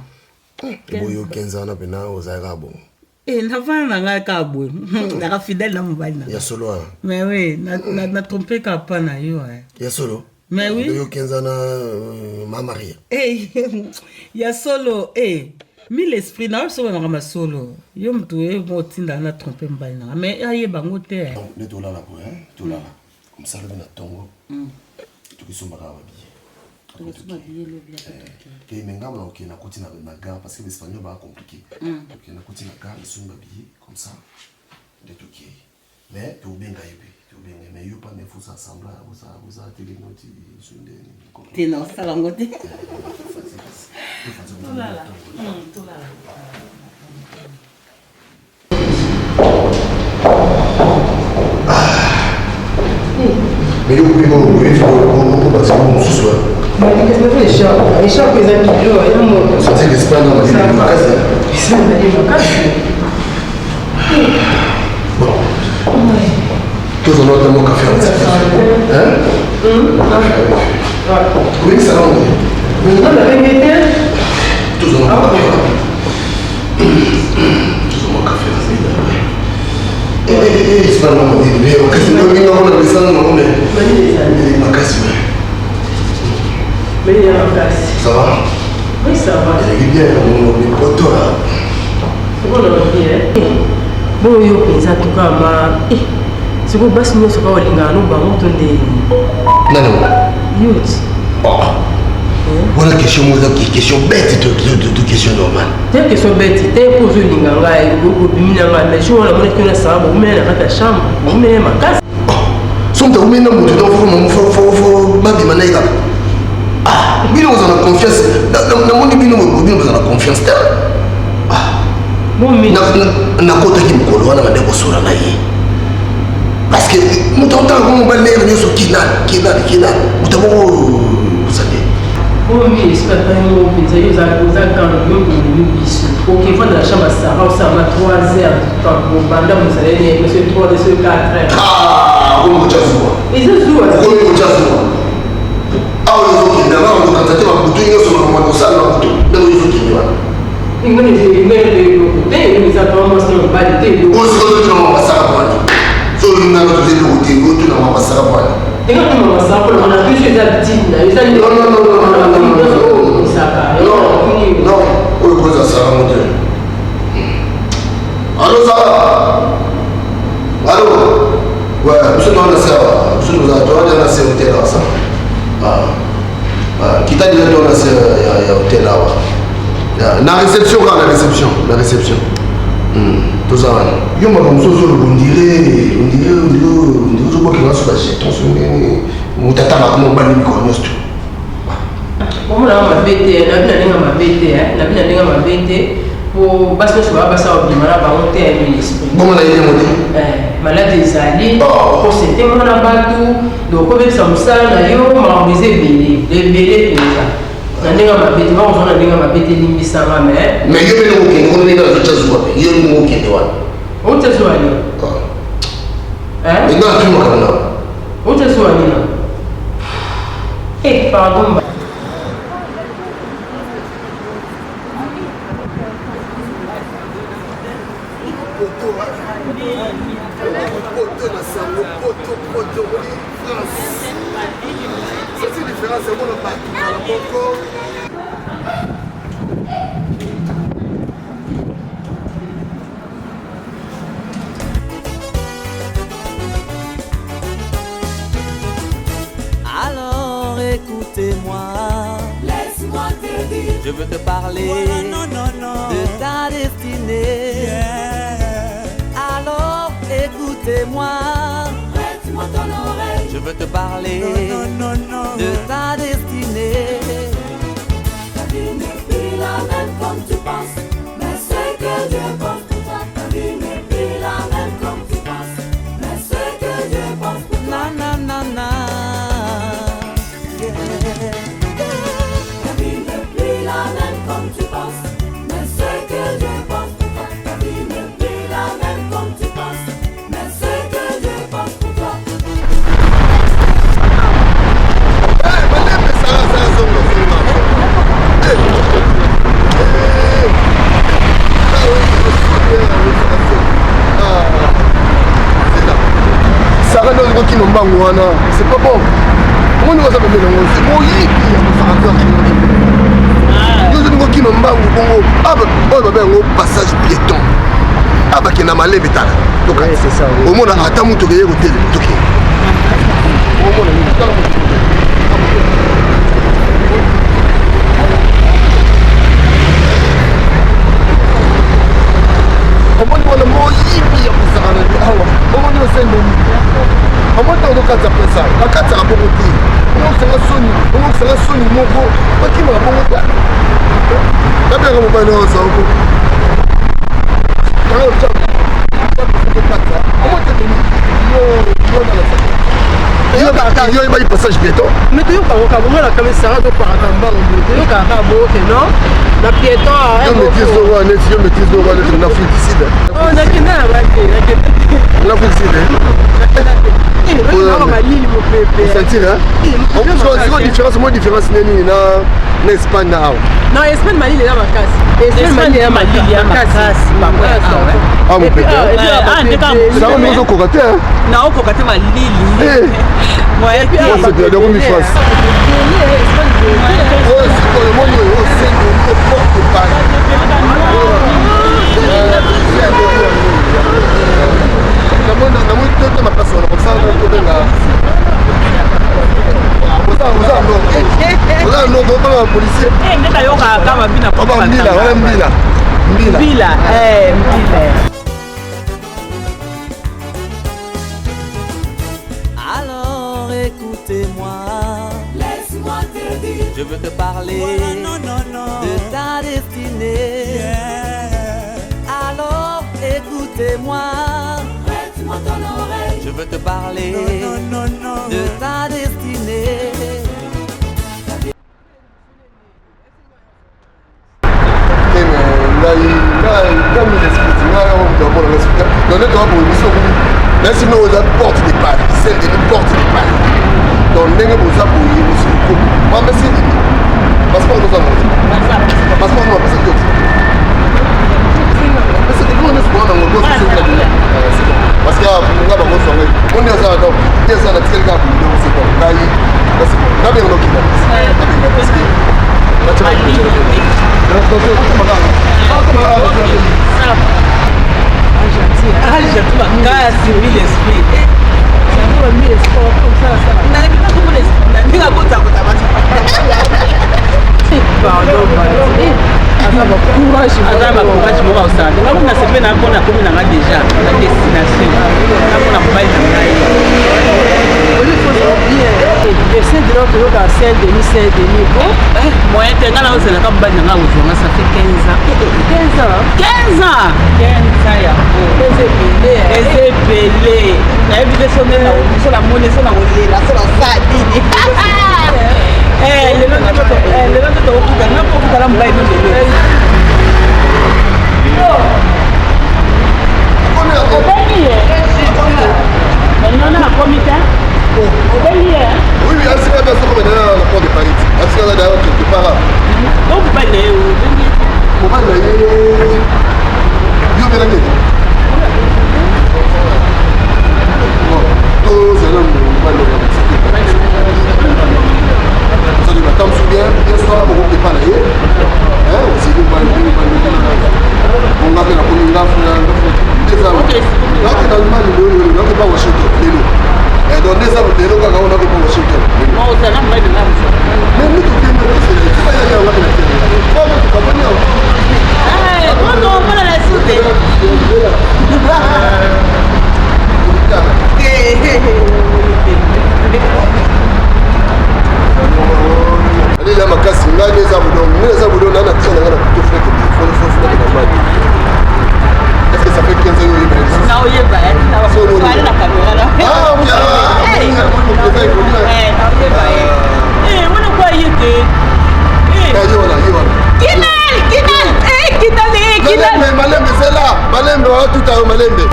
Boyo 15 ans na pena ozalaka bongo.
Eh, navanda na ngai kaka boye naka fidèle na mobali na
ya solo wana
mais oui na, na, na trompe kaka mpa na yo eh.
ya solo
mais oui
yo kenza na euh, ma maria
eh, ya solo eh. Mille esprit na biso makambo ya solo yo motu oye mo otinda na trompe mobali nanga mais ayeba yango te eh.
nde tolala boye tolala comme ça lobi na ntongo tokisombaka babiye te mais ngambo na okende nakoti na gare parce que l'espagnol baa compliqué okende nakoti na gare nasombi babillet comme ça nde tokei mais tobenga ye mpe tobenga mais yo pa nde fosa semblant oza telemi oti so nde
te na osala yango te tolala tolala
Mais yo mpe obakisa ngo mosusu
Echarpe eza kilo ya moto.
Santi l'Espagne na malili makasi.
Eza malili makasi.
Bon. Tozala ata mwa kafe yango. Hein? Oyebisa nango.
Nga nabengi te.
Tozala mwa kafe. Tozala mwa kafe. Espagne na malili makasi. Ndongi nga mona mesana nango me. Malili makasi.
Malili makasi.
Ça va?
Oui, ça va.
Ezalaki bien, on poto là.
Bongo yo mpenza tuka ma sikoyo basi nyonso kaka olingaka no bango to nde
nani ngo
yo ti
wana question moko eza question bête to question normale
te question bête te mpo ozolinga ngai obimi na ngai mais jour wana monaki yo na sara boumela na kati ya chambre boumela makasi
so moto aumeli na moto donc fo babima na ye kaka bino boza na confiance namoni bino bino boza na confiance te nakotaki mokolo wana bande kosola na ye parce que moto akotaka ko mobali na ye nyonso kinal kinal kinal moto moko osande
omi esika ntango mpenza yo oza kano yo omemi biso okefanda na chambre sara osala 3 heures du temps obanda mosala ene so 3 heures so 4 heures
okomi kotya zuwa
eza zuwa
okomi kotya zuwa awa ozokende nga ozokanisa te babutu nyonso makambo kosala na butu ndenge ozokende wana osikozotina mwa basaka bwani so olingaka toza eloko te otuna mwa basaka bwani non oyo koza saka ngo te alo saka alo ouais biso towana se awa biso toza na se hotel awa sa kita deja towana se ya hotel awa na réception kaka na réception na réception toza wana yo makambo mosusu ozoloba ondire ondire ondire ondire ozobwakela so bajeton so ndenge moto atangaka mobali mikolo nyonso to
omonaka mabe te nabi na ndenge mabe te nabi na ndenge mabe te po basi nyonso baa basi obima na bango te ya mille esprit
bongo na ye yango te
malade ezali kosete mwana bato donc kobebisa mosala na yo makambo eza ebele ebele mpenza na ndenge mabe te bakozwa na ndenge mabe te limbisanga mais
mais yo mpe nokokende kuna ndenge nazotya zuwa mpe yo ndenge okende wana
otya zuwa nini
nga natuni makambo na
otya zuwa nini eh pardon.
Poto na sango poto poto omoni France sasi différence yango na bato kala moko.
Alors écoutez-moi.
Laisse-moi te dire.
Je veux te parler
Voilà, non, non, non.
de ta destinée.
Yeah.
Alors écoutez-moi.
Prête-moi ton oreille.
Je veux te parler
Non, non, non, non.
de ta destinée.
Ta vie n'est plus la même comme tu penses. Mais ce que Dieu pense pour toi, ta vie n'est plus la même comme tu penses. Mais ce que Dieu pense pour toi,
Na na na na. Yeah.
ta vie n'est plus la même comme tu penses. Mais ce que Dieu pense pour toi, ta vie n'est plus la même comme tu penses. Mais ce que Dieu pense pour toi.
Malembe sara sara zonga zonga. Okokima mbangu wana, c'est pas bon. Omoni oza pembeni yango, moyibi ya kosaka yo ozolinga okima mbangu bongo oyo babe yango passage piéton. Abakenda malembe, tala omona ata motuka eye kotelema, toke omona nini, tala motuka. Omoni wana moyibi ya kosakana te awa. Omoni osendoni, omoni ntango tokatisa pesa, bakatisaka bongo te. Omokisanga soni, omokisanga soni moko, bakimaka bongo te. Babengaka mobali oyo ozako tokatisa, omoni te yo yo oyebaki passage piéton.
Mais toyokaka kaka bongo na kamisaka, toparaka mbango boye, toyokaka kaka bongo ke non, na piéton.
Yo maîtrise oyo neti, yo maîtrise oyo neti na Afrique du Sud.
Nakenda na bate.
Na Afrique du Sud.
Malili, mopepe.
Sentir siko différence, mo différence nini na Espagne na awa?
Non, Espagne malili eza makasi. Espagne malili eza makasi.
Ah, mopepe sango ndenge ozokoka te.
Naokoka te, malili.
Osepela face oyo sikoyo, omoni oyo osengi porte Paris. Namoni te makasi wana kosala, tobenga oza noko, obanga bapolicier.
Nde nayokaka kaka bina.
Mbila wana, mbila, mbila.
Mbila, mbila.
Alors écoutez-moi.
Laisse-moi te dire.
Je veux te parler
Voilà, non, non, non.
de ta destinée. Alors écoutez-moi.
Prête-moi ton oreille.
Je veux te parler
Non, non, non,
de ta destinée.
Te, ngai ngai mille esprit ngai yango moto amona l'esprit. Donc nde toa boye, biso komi nasi no oza porte de Paris, Saint Denis, porte de Paris. Donc ndenge boza boye, osikomi mamesi nini, passeport toza nango, passeport no bapesaki yo, pesaki bino nyonso boa nango, parce que nga bango songo monde aza donc te eza na tikali kaka boye. Donc c'est bon, ngai nga benga nokita, nabenga parce que
Gentil makasi, mille esprit. Nayebi ndenge akotakota bato.
Pardon, aza bacourage.
Aza bacourage moko akosala te. Nga kuna sepe na mpona komi nanga déjà na destination, namona mobali na ngai.
Saint Denis, toyoka Saint Denis, Saint Denis bo.
Moyen te, nga naozelaka mobali na nga kozwanga, ça fait 15 ans.
15 ans?
15 ans, 15 ans yango.
Eza ebele.
Eza ebele, nayebi te so nde so namoni, so na kolela, so nasala nini. Lelo nde tokokuta nga mpo okutala mobali no lelo. Obengi ye nona, akomi te, obengi ye.
Oui, oui, asika bien soko maintenant na porte de Paris. Asika là d'ailleurs quelque part là.
O mobali na ye, obengi?
Mobali na ye yo belaki ete. Bon, tozala mobali na ozali matamsu bien bien soir okokepa na ye. Hein, osili mobali mobali bonga mpe nakomi ngafu eza naoke na Allemagne lelo, naoke pa Washington lelo. Donc nde eza lelo kaka oyo naoke pa Washington lelo.
Ozala mobali na nga.
Mais nous tokende tika ya yango na tele. Kama tukaboni awa.
Ono omona na sute.
Alela makasi ngai nde eza budon, nde eza budon na train na ngai na kuto freke fo fo fo na mali. Est-ce que ça fait 15 ans oyeba lisusu?
Na oyeba ale na caméra na.
Ah oui, ah oui,
Naoyeba ye wana kwa ye te.
Ye wana, ye wana.
Kinal, kinal, kinal, kinal.
Malembe, malembe, c'est là, malembe wana tuta yo malembe.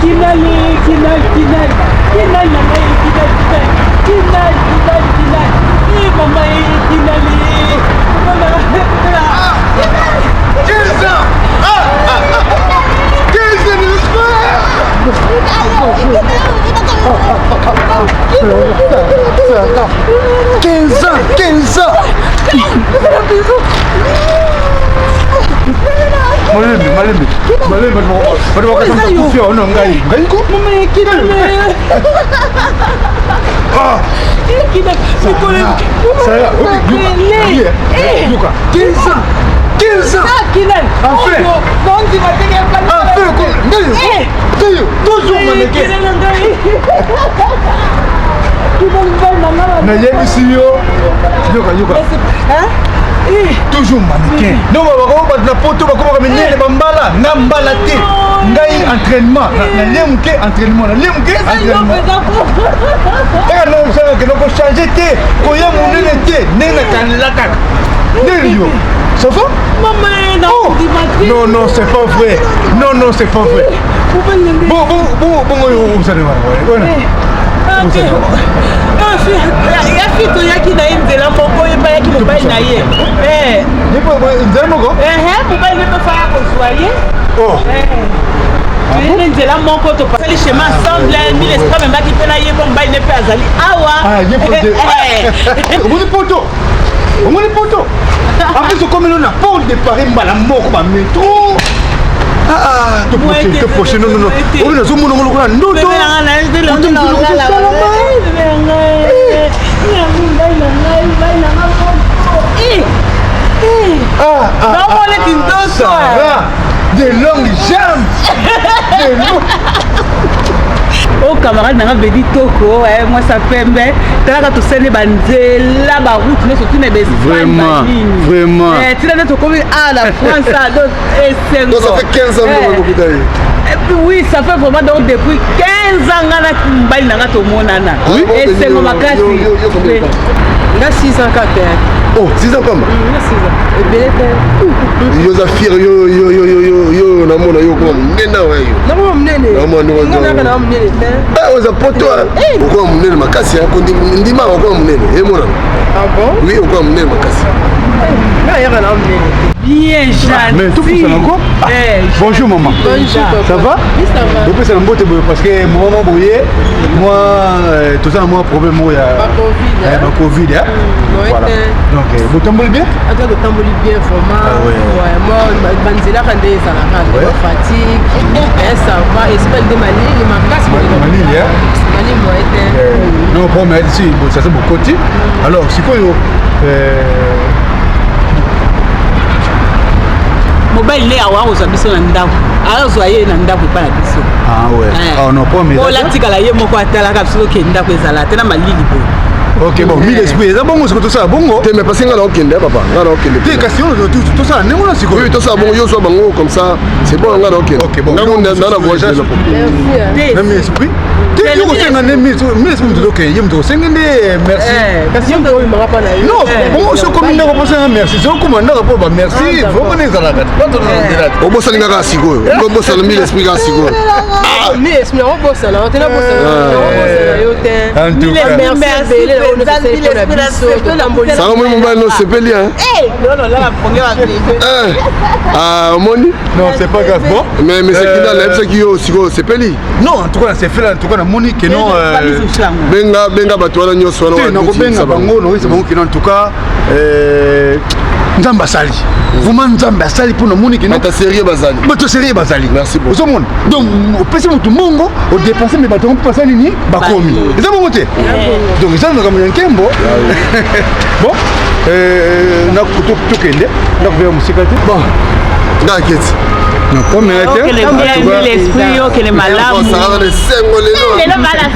Kinal, kinal, kinal, kinal na ngai, kinal, kinal, kinal, kinal, kinal. Mama, kinal, mama.
15 ans! Ah, ah, ah. 15 ans, n'est-ce pas?
Sarah 15 ans 15 ans malembe malembe malembe bato bakasa ono ngai ngai ko Ah Sarah, yoka 15 ans 15 ans Enfin Enfin ngai ngai toujours mannequin nayebisi yo yoka yoka toujours mannequin donc bakoma bato na poto bakomaka minene bambala nga mbala te ngai entraînement nalie moke entraînement nalie moke entraînement kaka nosalaka nokochange te koya monene te ndenge nakanela kaka ndenge yo ça va oh! non non c'est pas vrai non non c'est pas vrai bon bon bon bongo osali wana
ya fi toyaki na ye nzela moko ye mpe ayaki mobali na ye
nzela moko
mobali ne mpe faya kozwa ye
oh.
toyende nzela moko topasali chemin ensemble mille esprit amemaki mpe na ye mpo mobali ne mpe azali awa
omoni poto omoni poto en plus okomi no na porte de paris mbala moko bametro toproche non non oyo nazomona ngo lokola ndoto de longues jambes de longues
oyo camarade nanga bedi toko eh, mwasi ya pembe talaka tosali banzela baroute nyonso tina
baespagne
tina nde tokomi a na france ah, donc esengo
ça fait 15 ans eh.
eh, oui ça fait vraiment donc depuis 15 ans nga na mobali na nga tomonana esengo makasi
nga 6 ans kaka
oh 6 ans pamba
nga 6 ans ebele te
yo oza fier yo yo yo yo yo yo namona yo okoma monene awa yo
nakoma monene
namona
na monene te
ah oza poto okoma monene makasi ndima okoma monene emonana
ah bon
oui okoma monene makasi
nga yaka na monene te
bien gentil
mais topusana ko ah, bonjour maman
bonjour papa.
ça va
oui ça va
bopesana mbote boye parce que mama boye moi euh, toza na mwa problème oyo ya bacovid
mm,
voilà donc euh, botamboli bien
ata totamboli bien vraiment ah ouais. moi banzelaka nde ezalaka nde bafatigue eh, ça va espale nde malili makasi
malili
malili moye te
non bon mais si bosase bokoti alors sikoyo euh,
mobali nde awa akozwa biso na ndako azwa ye na ndako epai na biso
ah ouais.
eh.
ah, non,
olatikala ye moko atalaka biso tokende ndako ezala te na malili boye
ok bon mille esprit eza bongo sikoyo tosala bongo
te mais parce que nga na okende papa nga na okende
te kasi oyo tosala ndenge wana sikoyo
oui tosala bongo yo zwa bango comme ça c'est bon nga na okende
ok bon
nga na na voyage
na mille esprit te yo kosenga nde mille esprit moto tokende ye moto kosenge nde merci non bongo soki okomi ndako mposenga merci soki okoma ndako mpo ba merci vraiment nde ezalaka
obosani nga kaka sikoyo obosana mille esprit kaka sikoyo saka moni mobali nosepeli omoni
non c'est pas grave bon
mais mais c'est kinda nayebisaki yo sikoyo osepeli
non en tout cas nasepeli en tout cas namoni que non
benga benga bato wana nyonso wana
nakobenga bango nakoyebisa bango que non en tout cas euh, nzambe asali vraiment nzambe asali mpo namoni que
bato sérieux bazali
bato sérieux bazali
merci beaucoup
ozomona donc opesi moto mbongo odepense mais bato yango mpe basali nini bakomi eza bongo te donc eza makambo ya nkembo bon euh, tokende nakobeya mosika te
bon nga aketi
nakomela te
l'esprit okende malamu
esengo lelo
lelo bala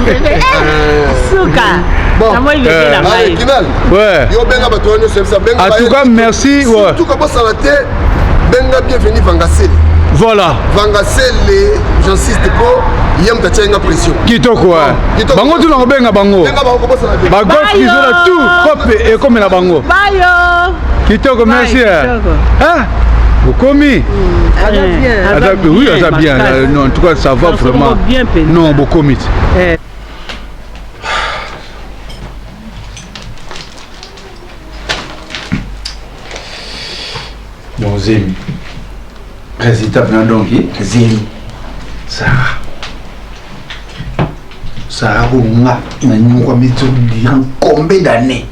suka namoni bebe na ngai
Ouais.
Yo benga bato wana nyonso yebisa benga
En tout cas, merci. Ouais.
Surtout kobosana te benga bienvenu Vangasele.
Voilà.
Vangasele, j'insiste po ye moto atiaki nga pression.
Kitoko ouais. Bango tu na kobenga bango.
Benga bango kobosana te.
Ba golf kizola tout kope ekomela bango.
Bayo.
Kitoko merci. Hein? Bokomi.
Aza
bien. Oui, aza bien. Non, en tout cas, ça va vraiment. Non, bokomi.
Eh.
Donc zemi. Résultat venant donc zemi. Sarah. Sarah oyo nga nanyokwami durant combien d'années?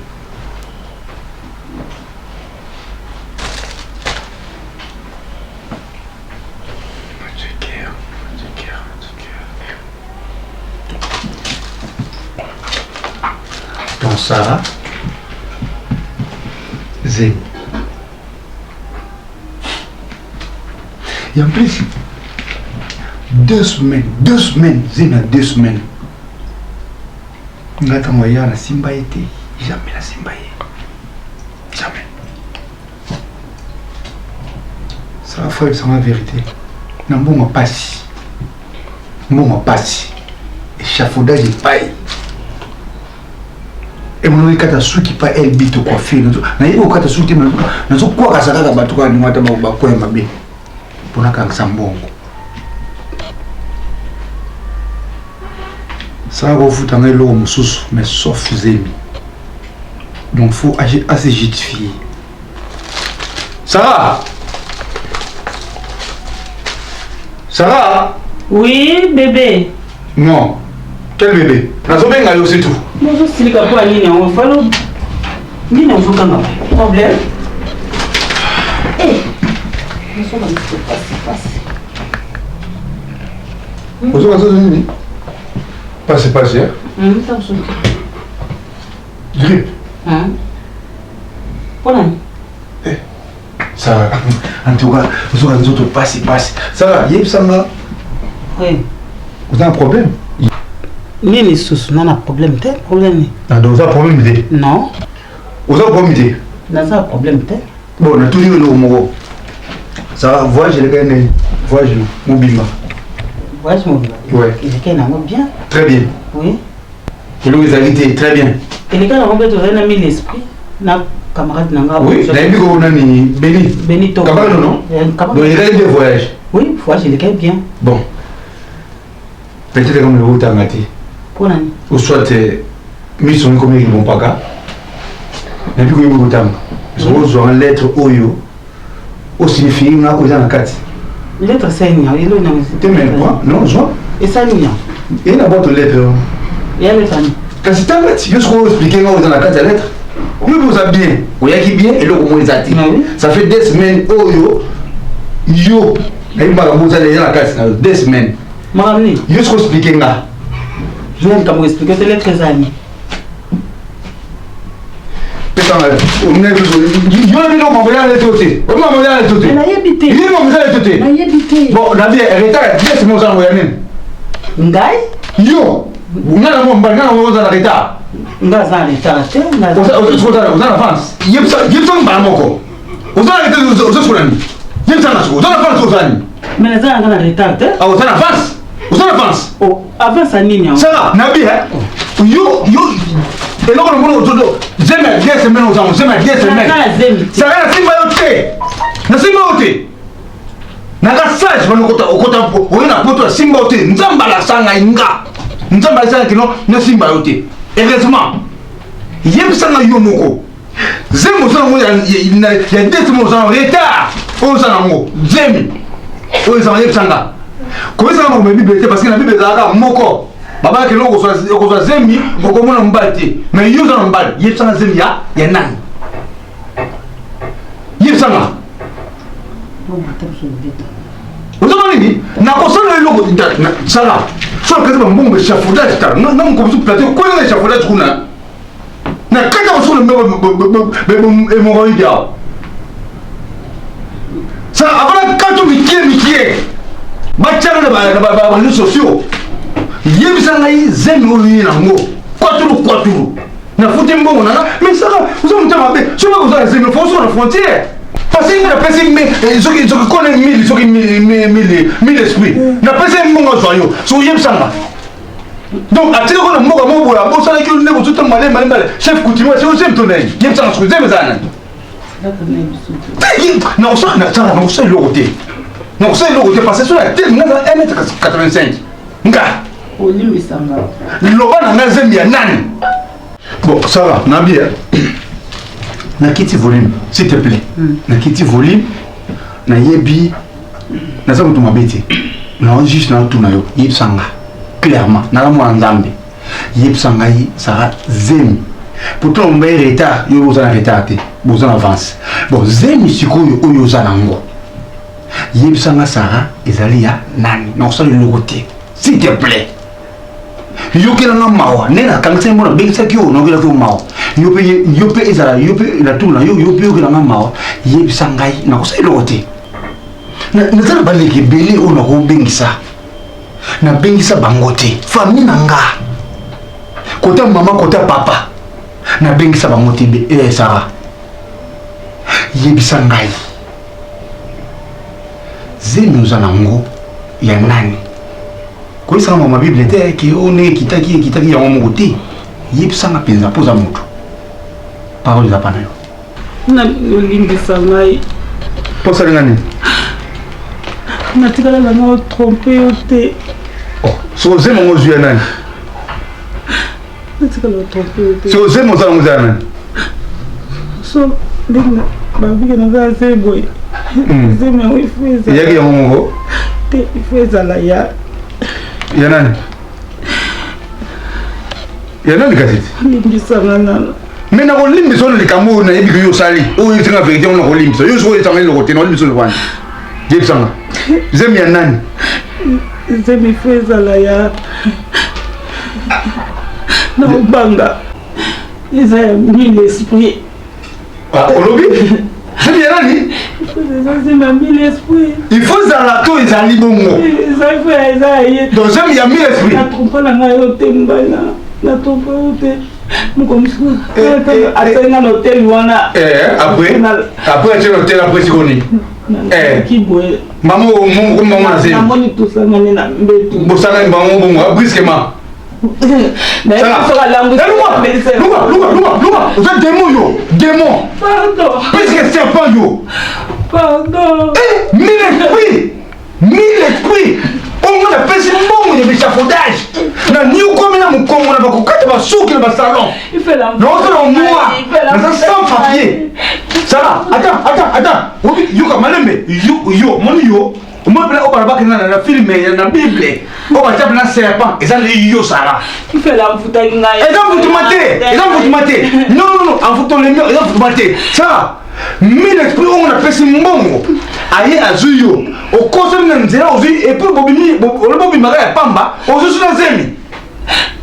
Donc Sarah, Zé. Et en plus, 2 semaines, 2 semaines, Zé na 2 semaines. Nga ntango aya nasimba ye te, jamais nasimba ye. Jamais. Sarah faut yebisanga vérité. Na mbongo pasi. Mbongo pasi. Échafaudage epai. Emonaki kata suki pa LB to coiffure. Nayebi kokata suki te nazokwakasa kaka bato kaka ndenge ata bakwaya mabe. Mpona kangisa mbongo. Sarah kofuta ngai eloko mosusu mais sauf zemi. Donc faut ase justifier. Sarah! Sarah!
Oui, bébé.
Non. Quel bébé? Nazobenga yo, c'est tout.
Nazosilika mpo ya nini yango falo nini ozokanga problème? Nazoka miso pasi pasi.
Ozoka nzoto nini? Pasi pasi, hein? Grippe.
Mpona nini?
Sarah, en tout cas, ozoka nzoto pasi pasi. Sarah, yebisanga.
Oui.
Oza na problème?
Nini lisusu? Na na problème te, problème nini?
Ah, donc oza problème te?
Non.
Oza problème te?
Naza na problème te.
Bon, natuni yo eloko moko. Sarah, voyage elekaki ndenge? Voyage mobimba.
Voyage mobimba?
Ouais.
Elekaki nango bien.
Très bien.
Oui.
Eloko ezalaki te, très bien.
Elekaki nango bien, tozali na mille esprit na camarade na nga.
Oui, nayebi ko nani Beni.
Beni to.
Camarade non?
Camarade.
Donc elekaki bien voyage.
Oui, voyage elekaki bien.
Bon. Peut-être comme le otanga te.
Mpona nini?
Ou soit miso ekomi libompaka. Nayebi koyebi kotanga. Soki ozwanga lettre oyo osignifie nga oyo eza na kati.
Lettre esali nini? Eloko nini?
Te mais quoi? Non, zwa.
Esali nini?
Eye na boîte aux lettres.
Eya lettre nini?
Kasi tanga ti yo soki oexplike nga oyo eza na kati ya lettre. Yo mpe oza bien, oyaki bien, eloko moko eza te. Ça fait 2 semaines oyo yo nayebi makambo oza eza na kati na yo 2 semaines.
Makambo nini?
Yo soki oexplike nga.
Yo likambo explike te, lettre eza nini?
Pesanga yo bino mambo ya lettre te. O mambo ya lettre te.
Nayebi te.
Yo mambo ya lettre te.
Nayebi te.
Bon, na bien retard ya 2 semaines oza nango ya nini?
Ngai?
Yo nga na mwa mbali nga na mwa oza na retard.
Nga aza na retard te.
Oza na avance. Yebisa yebisa mbala moko. Oza na retard oza sokola nini? Yebisa nga sikoyo. Oza na avance oza nini?
Mais naza nanga na retard te.
Ah, oza na avance. Oza na avance.
Oh, avance ya nini yango?
Sala na bien. Yo yo eloko na mona ozodo zemi ya 2 semaines oza zemi ya 2 semaines.
Naza na zemi te.
Sala nasimba yo te. Nasimba yo te. Naka sage bana okota okota oye na poto nasimba yo te. Nzambe alakisa ngai nga. Nzambe alakisa ngai kino nasimba yo te. Heureusement. Yebisa ngai yo moko. Zemi oza nango ya 2 semaines oza na retard. Oyo oza nango zemi. Oyo ezanga yebisa nga. Koyebisa nga makambo ya Bible te parce que na Bible ezalaka moko. Babaki eloko okozwa zemi okomona mobali te. Mais yo oza na mobali, yebisa nga zemi ya ya nani? Yebisa nga. Ozoma nini? Nakosala eloko sala. So okati bambongo échafaudage tala. Na mokomi plateau kwela na échafaudage kuna. Na kati ya kosala hémorroïde awa. Sala avant kati mikie mikie. Batiaka na ba réseaux sociaux. Yebisa ngai zemi oyo ye nango. Kwatulu kwatulu. Nafuti mbongo nanga mais saka oza motema mabe soki oza na zemi fo osoka na frontière parce que napesi soki soki kone mille soki mille mille esprit napesi mbongo azwa yo soki oyebisanga donc atika kona mboka moko boye abosanaki yo nde bozuta mbale mbale mbale chef coutumier soki ozemi to nani yebisanga soki zemi eza nani nakosala nakosala eloko te nakosala eloko te parce que soki atelemi nga aza 1 mètre 85 nga
Olimbisanga.
Loba na nga zemi ya nani? Bon, ça va, nabi nakiti volume, s'il te plaît. Nakiti volume, nayebi naza moto mabe te. Na juste natuna yo, yebisa nga clairement, naza mwana Nzambe. Yebisa ngai Sarah zemi. Pourtant ombaye retard, yo oza na retard te, boza na avance. Bon, zemi sikoyo oyo oza nango. Yebisa nga Sarah ezali ya nani? Nakosala eloko te. S'il te plaît. Yokela nga mawa, nde nakangisaki mpo nabengisaki yo, nayokelaki yo mawa. Yo mpe yo mpe ezala yo mpe na tour na yo, yo mpe yokela nga mawa, yebisa ngai nakosala eloko te. Naza na baleki ebele oyo nakobengisa. Nabengisa bango te. Famille na nga. Kota mama, kota papa. Nabengisa bango te eh Sarah. Yebisa ngai. Zemi oza nango ya nani? Koyebisanga mama Bible te ke oyo ndenge ekitaki ekitaki yango moko te. Yebisanga mpenza mpo oza moto. Parole eza pa na yo.
Nalimbisa ngai.
Mpo osali nga nini?
Natikala na ngai otrompe yo te.
Oh, soki ozemi yango ozwi ya nani?
Natikala otrompe yo te.
Soki ozemi oza nango eza ya nani?
So ndenge babiki naza se boye. Hmm. Zemi yango ifo ezala.
Eyaki yango moko?
Te, ifo ezala ya.
Ya nani? Ya nani kasi?
Limbisa nga nano.
Mais nakolimbisa oyo likambo oyo nayebi ke yo osali oyo oyebisi nga verité yango nakolimbisa yo soki oyebisanga eloko te nakolimbisa oyo wani yebisa nga zemi ya nani
zemi fo ezala ya naobanga eza ya mille esprit
ah, olobi zemi ya nani
eza zemi ya mille esprit
il faut ezala to ezali bongo
eza ya ye
donc zemi ya mille esprit
natrompa na ngai yo te mbala natrompa yo te moko mosusu eh, eh, asali nga na hotel wana
eh, après après atie na hotel après sikoni mama mama na zemi
namoni tosangani na mbeto
bosangani bango bongo brusquement oza démon yo démon plus que serpent yo
pardon
mille esprit mille esprit oyo nga napesi mbongo ya b'échafaudage na niokomi na mokongo na bakokata basuki na basalon naosala moi naza sans papier sala attends attends attends obi yoka malembe yo yo moni yo omoni mpena oyo balobaki na na filme na bible oyo batia mpena serpent eza nde yo sara eza mvutuma te eza mvutuma te non non non envutolemi eza mvutuma te sara mille esprit oyo napesi mbongo aye azwi yo okosami na nzela ozwi epuis bobimi olobi obimaka ya pamba ozwi so na zemi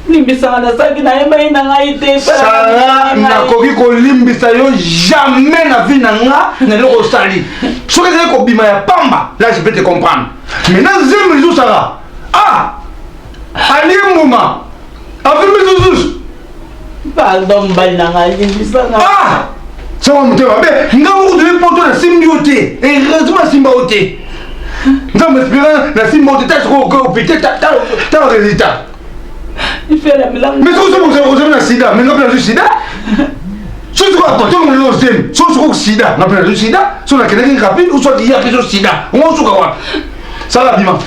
limbisanga nasalaki nayebaki na ngai te
sara nakoki kolimbisa yo jamais na vie na nga na eloko osali soki ezali kobima ya pamba là je peux te comprendre mais na zemi lisusu sara ah alie mbuma avimbi lisusu
Pardon mobali na ngai limbisa nga.
Ah! Soko motema mabe nga moko toyebi poto nasimbi yo te heureusement nasimba yo te nzambe espérant nasimba yo te ta sikoyo oke opite ta résultat mais soki ozali na sida mais nga mpe nazwi sida soki sikoyo aporte molelo ozemi soki sikoyo sida nga mpe nazwi sida soki nakendaki rapide ou soit yaki so sida ongo osuka wapi sala bima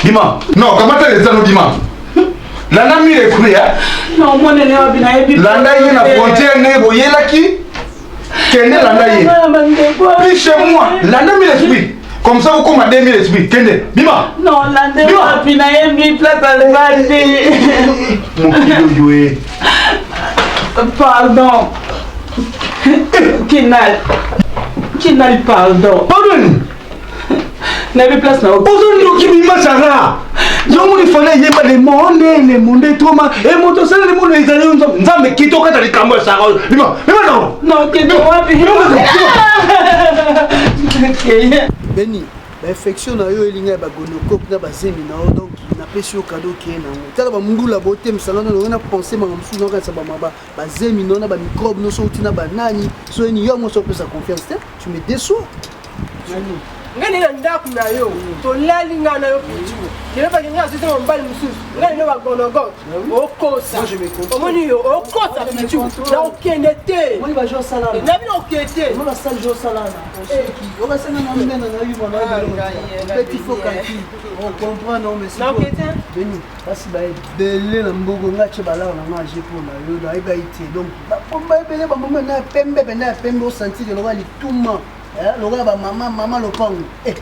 bima non kamata résultat no bima landa mille esprit eh? landa ye na frontière ndenge boyelaki kende landa ye puis chez moi landa mille esprit comme ça okoma 2000 esprit kende bima mokili oyo e
pardon kinal kinal pardon
pardon
nayebi place na
ozo ndoki bima sara yo moni fana eyeba le monde le monde etoma e moto osala le monde ezali yo nzambe nzambe kita okata likambo ya sara oyo bima bima nango
nokende wapi
beni bainfection na yo elinga ya bagonocope na bazemi na yo donc napesi yo kado okeye na yango tala bambula botemisa nga nano na pense manga mosusu naokanisa bamaba bazemi no na bamicrobe nyonso outi na banani so eni yo mwasi opesa confiance te tu me déçois
ngai naye na ndako na yo tolali ngai na yo pitu lelo ngai azwi te mobali mosusu ngai nino bagonogo okosa omoni yo okosa pitu na okende te na bino okende te
basi baebele na mboko ngai tye balaka na ngai aje mpo na yo nayebaki te donc bapomba ebele bamama na ya pembe mpenza ya pembe osantire lokola lituma Eh, lokola ba mama mama lopango eh.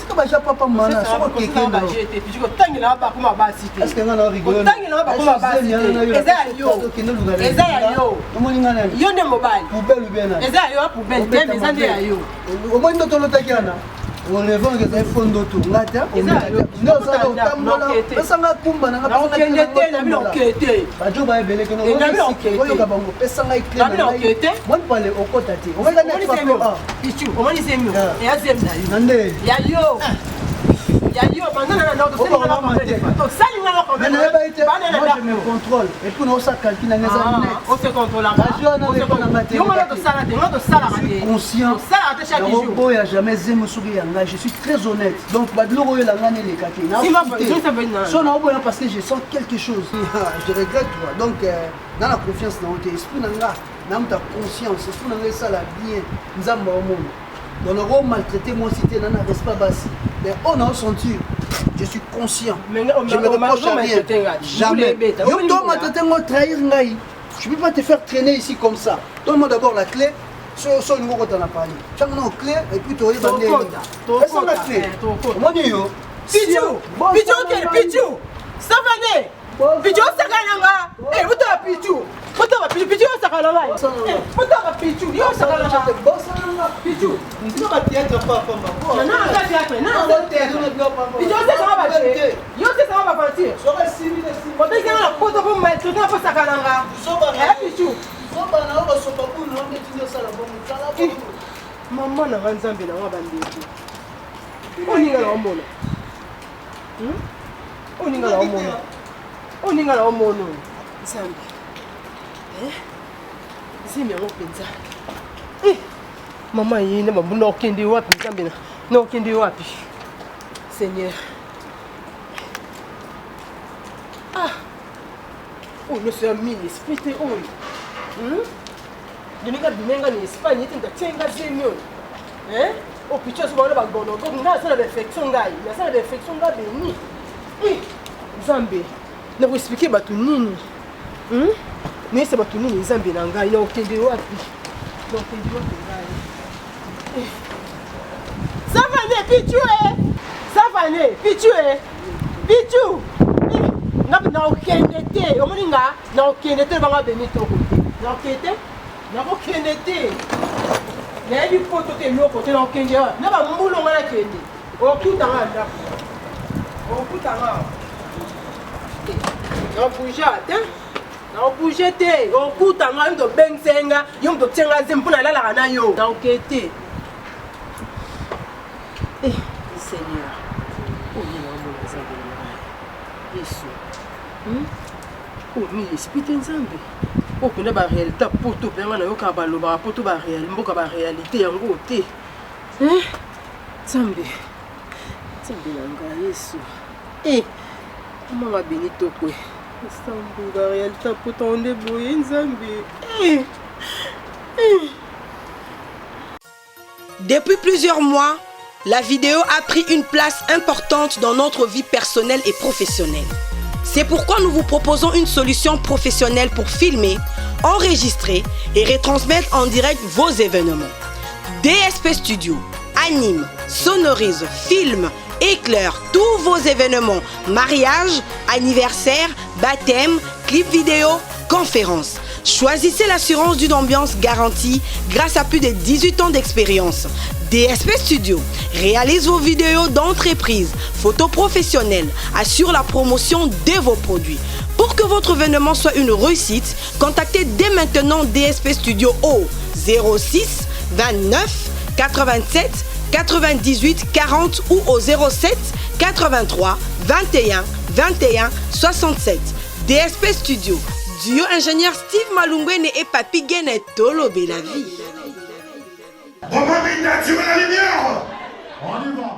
Tika baja papa mana soko
okekende kotangela bakoma basi te. Est-ce que nga na rigolo? Kotangela bakoma basi te. Eza ya yo. Eza ya yo.
Omoni nga nani?
Yo nde mobali.
Poubelle ou bien nani?
Eza ya yo poubelle te, mais eza nde ya yo.
Omoni ndoto olotaki wana? Orevant ezali fo ndoto nga te nde ozala otambola pesa nga kumba na
nga te na bino okete
bajo ba ebele keno oyoka bango pesa ngai clé na ngai moni pale okota te
omoni zemi eya zemi na yo
na nde
ya yo ya yo banda na na tosali nga
mais nayeba ye te moi je me contrôle et puis naosa calcul na ngai eza net
o se contrôlaka yo nga tosala te nga tosalaka te
conscient
tosalaka te chaque jour
nakoboya jamais zemi soki ya ngai je suis très honnête donc babiloko oyo elanga neleka te so naoboya parce que je sens quelque chose je regrette toi donc na na confiance na yo te esprit na nga na moto ya conscience esprit na nga esala bien nzambe aomona donc nako maltraité mwasi te na na respect basi mais oyo nao sentir je suis conscient je me reproche à rien jamais yo to maltraité ngo trahir ngai je peux pas te faire traîner ici comme ça donne-moi d'abord la clé so so olingi okota na pali tianga na clé et puis toyeba ndenge pesa nga clé omoni yo
pichu pichu okende pichu savane Pichu osaka na nga. Eh, botala Pichu. Botala Pichu, Pichu osaka na ngai. Eh, botala Pichu, yo osaka na nga.
Bosana nga.
Pichu.
Nzima ba théâtre pa pamba.
Non, non, ça théâtre. Non, non, théâtre. Pichu osaka ba jeu. Yo osaka ba aventure.
Soka simi na simi.
Obeki nga na poto po maltraiter na po saka na nga.
Zoba
na. Eh, Pichu.
Zoba na yo ba sopa kuna ndeti ndio sala bongo. Tala bongo.
Mama na nga Nzambe na nga bandeko. Oninga na omona. Oyo ninga na omona. Oyo ninga na omona oyo. Nzambe. Eh? Zemi yango mpenza. Eh! Mama ye na mabunda okende wapi Nzambe na na okende wapi? Seigneur. Ah! Oyo nyonso ya mille esprit te oyo. Hmm? Doninga bimenga na Espagne ete ndatie nga zemi oyo. Hein? Oh picho azo bana ba gonogo nga asala ba infection ngai. Nasala ba infection nga beni. Eh, Nzambe, na ko expliquer bato nini? Hmm? Nayesa bato nini Nzambe na ngai na okende wapi? Na okende wapi ngai? Eh. Savane pichu eh! Savane pichu eh! Pichu! Eh, nga na okende te. Omoni nga na okende te banga beni toko te. Na okende te. Nakokende te. Nayebi poto te eloko te nakokende wapi? Na bambula nga nakende. Okuta nga ndako. Okuta nga. Nakobouge te. Nakobouge te. Okuta nga yo moto obengisa nga, yo moto otie nga zemi mpo nalalaka na yo. Nakokende te. Eh, Seigneur. Oyo naomona Nzambe na ngai. Yesu. Hmm? Oyo mille esprit te Nzambe. Oyo mpenza ba réalité ya poto mpenza nga nayokaka balobaka poto ba réalité mboka ba réalité yango te. Hein? Nzambe. Nzambe na ngai Yesu. Eh, mama beni tokwe. Nzambe ba réalité ya poto yango nde boye Nzambe. Eh. Eh.
Depuis plusieurs mois, la vidéo a pris une place importante dans notre vie personnelle et professionnelle. C'est pourquoi nous vous proposons une solution professionnelle pour filmer, enregistrer et retransmettre en direct vos événements. DSP Studio anime, sonorise, filme, éclaire tous vos événements, mariages, anniversaires, baptêmes, clips vidéo, conférences. Choisissez l'assurance d'une ambiance garantie grâce à plus de 18 ans d'expérience. DSP Studio réalise vos vidéos d'entreprise, photos professionnelles, assure la promotion de vos produits. Pour que votre événement soit une réussite, contactez dès maintenant DSP Studio au 06 29 87 98 40 ou au 07 83 21 21 67. DSP Studio, duo ingénieur Steve Malungwene et Papi Gene Tolobe la vie.
On va mettre la lumière. On y va.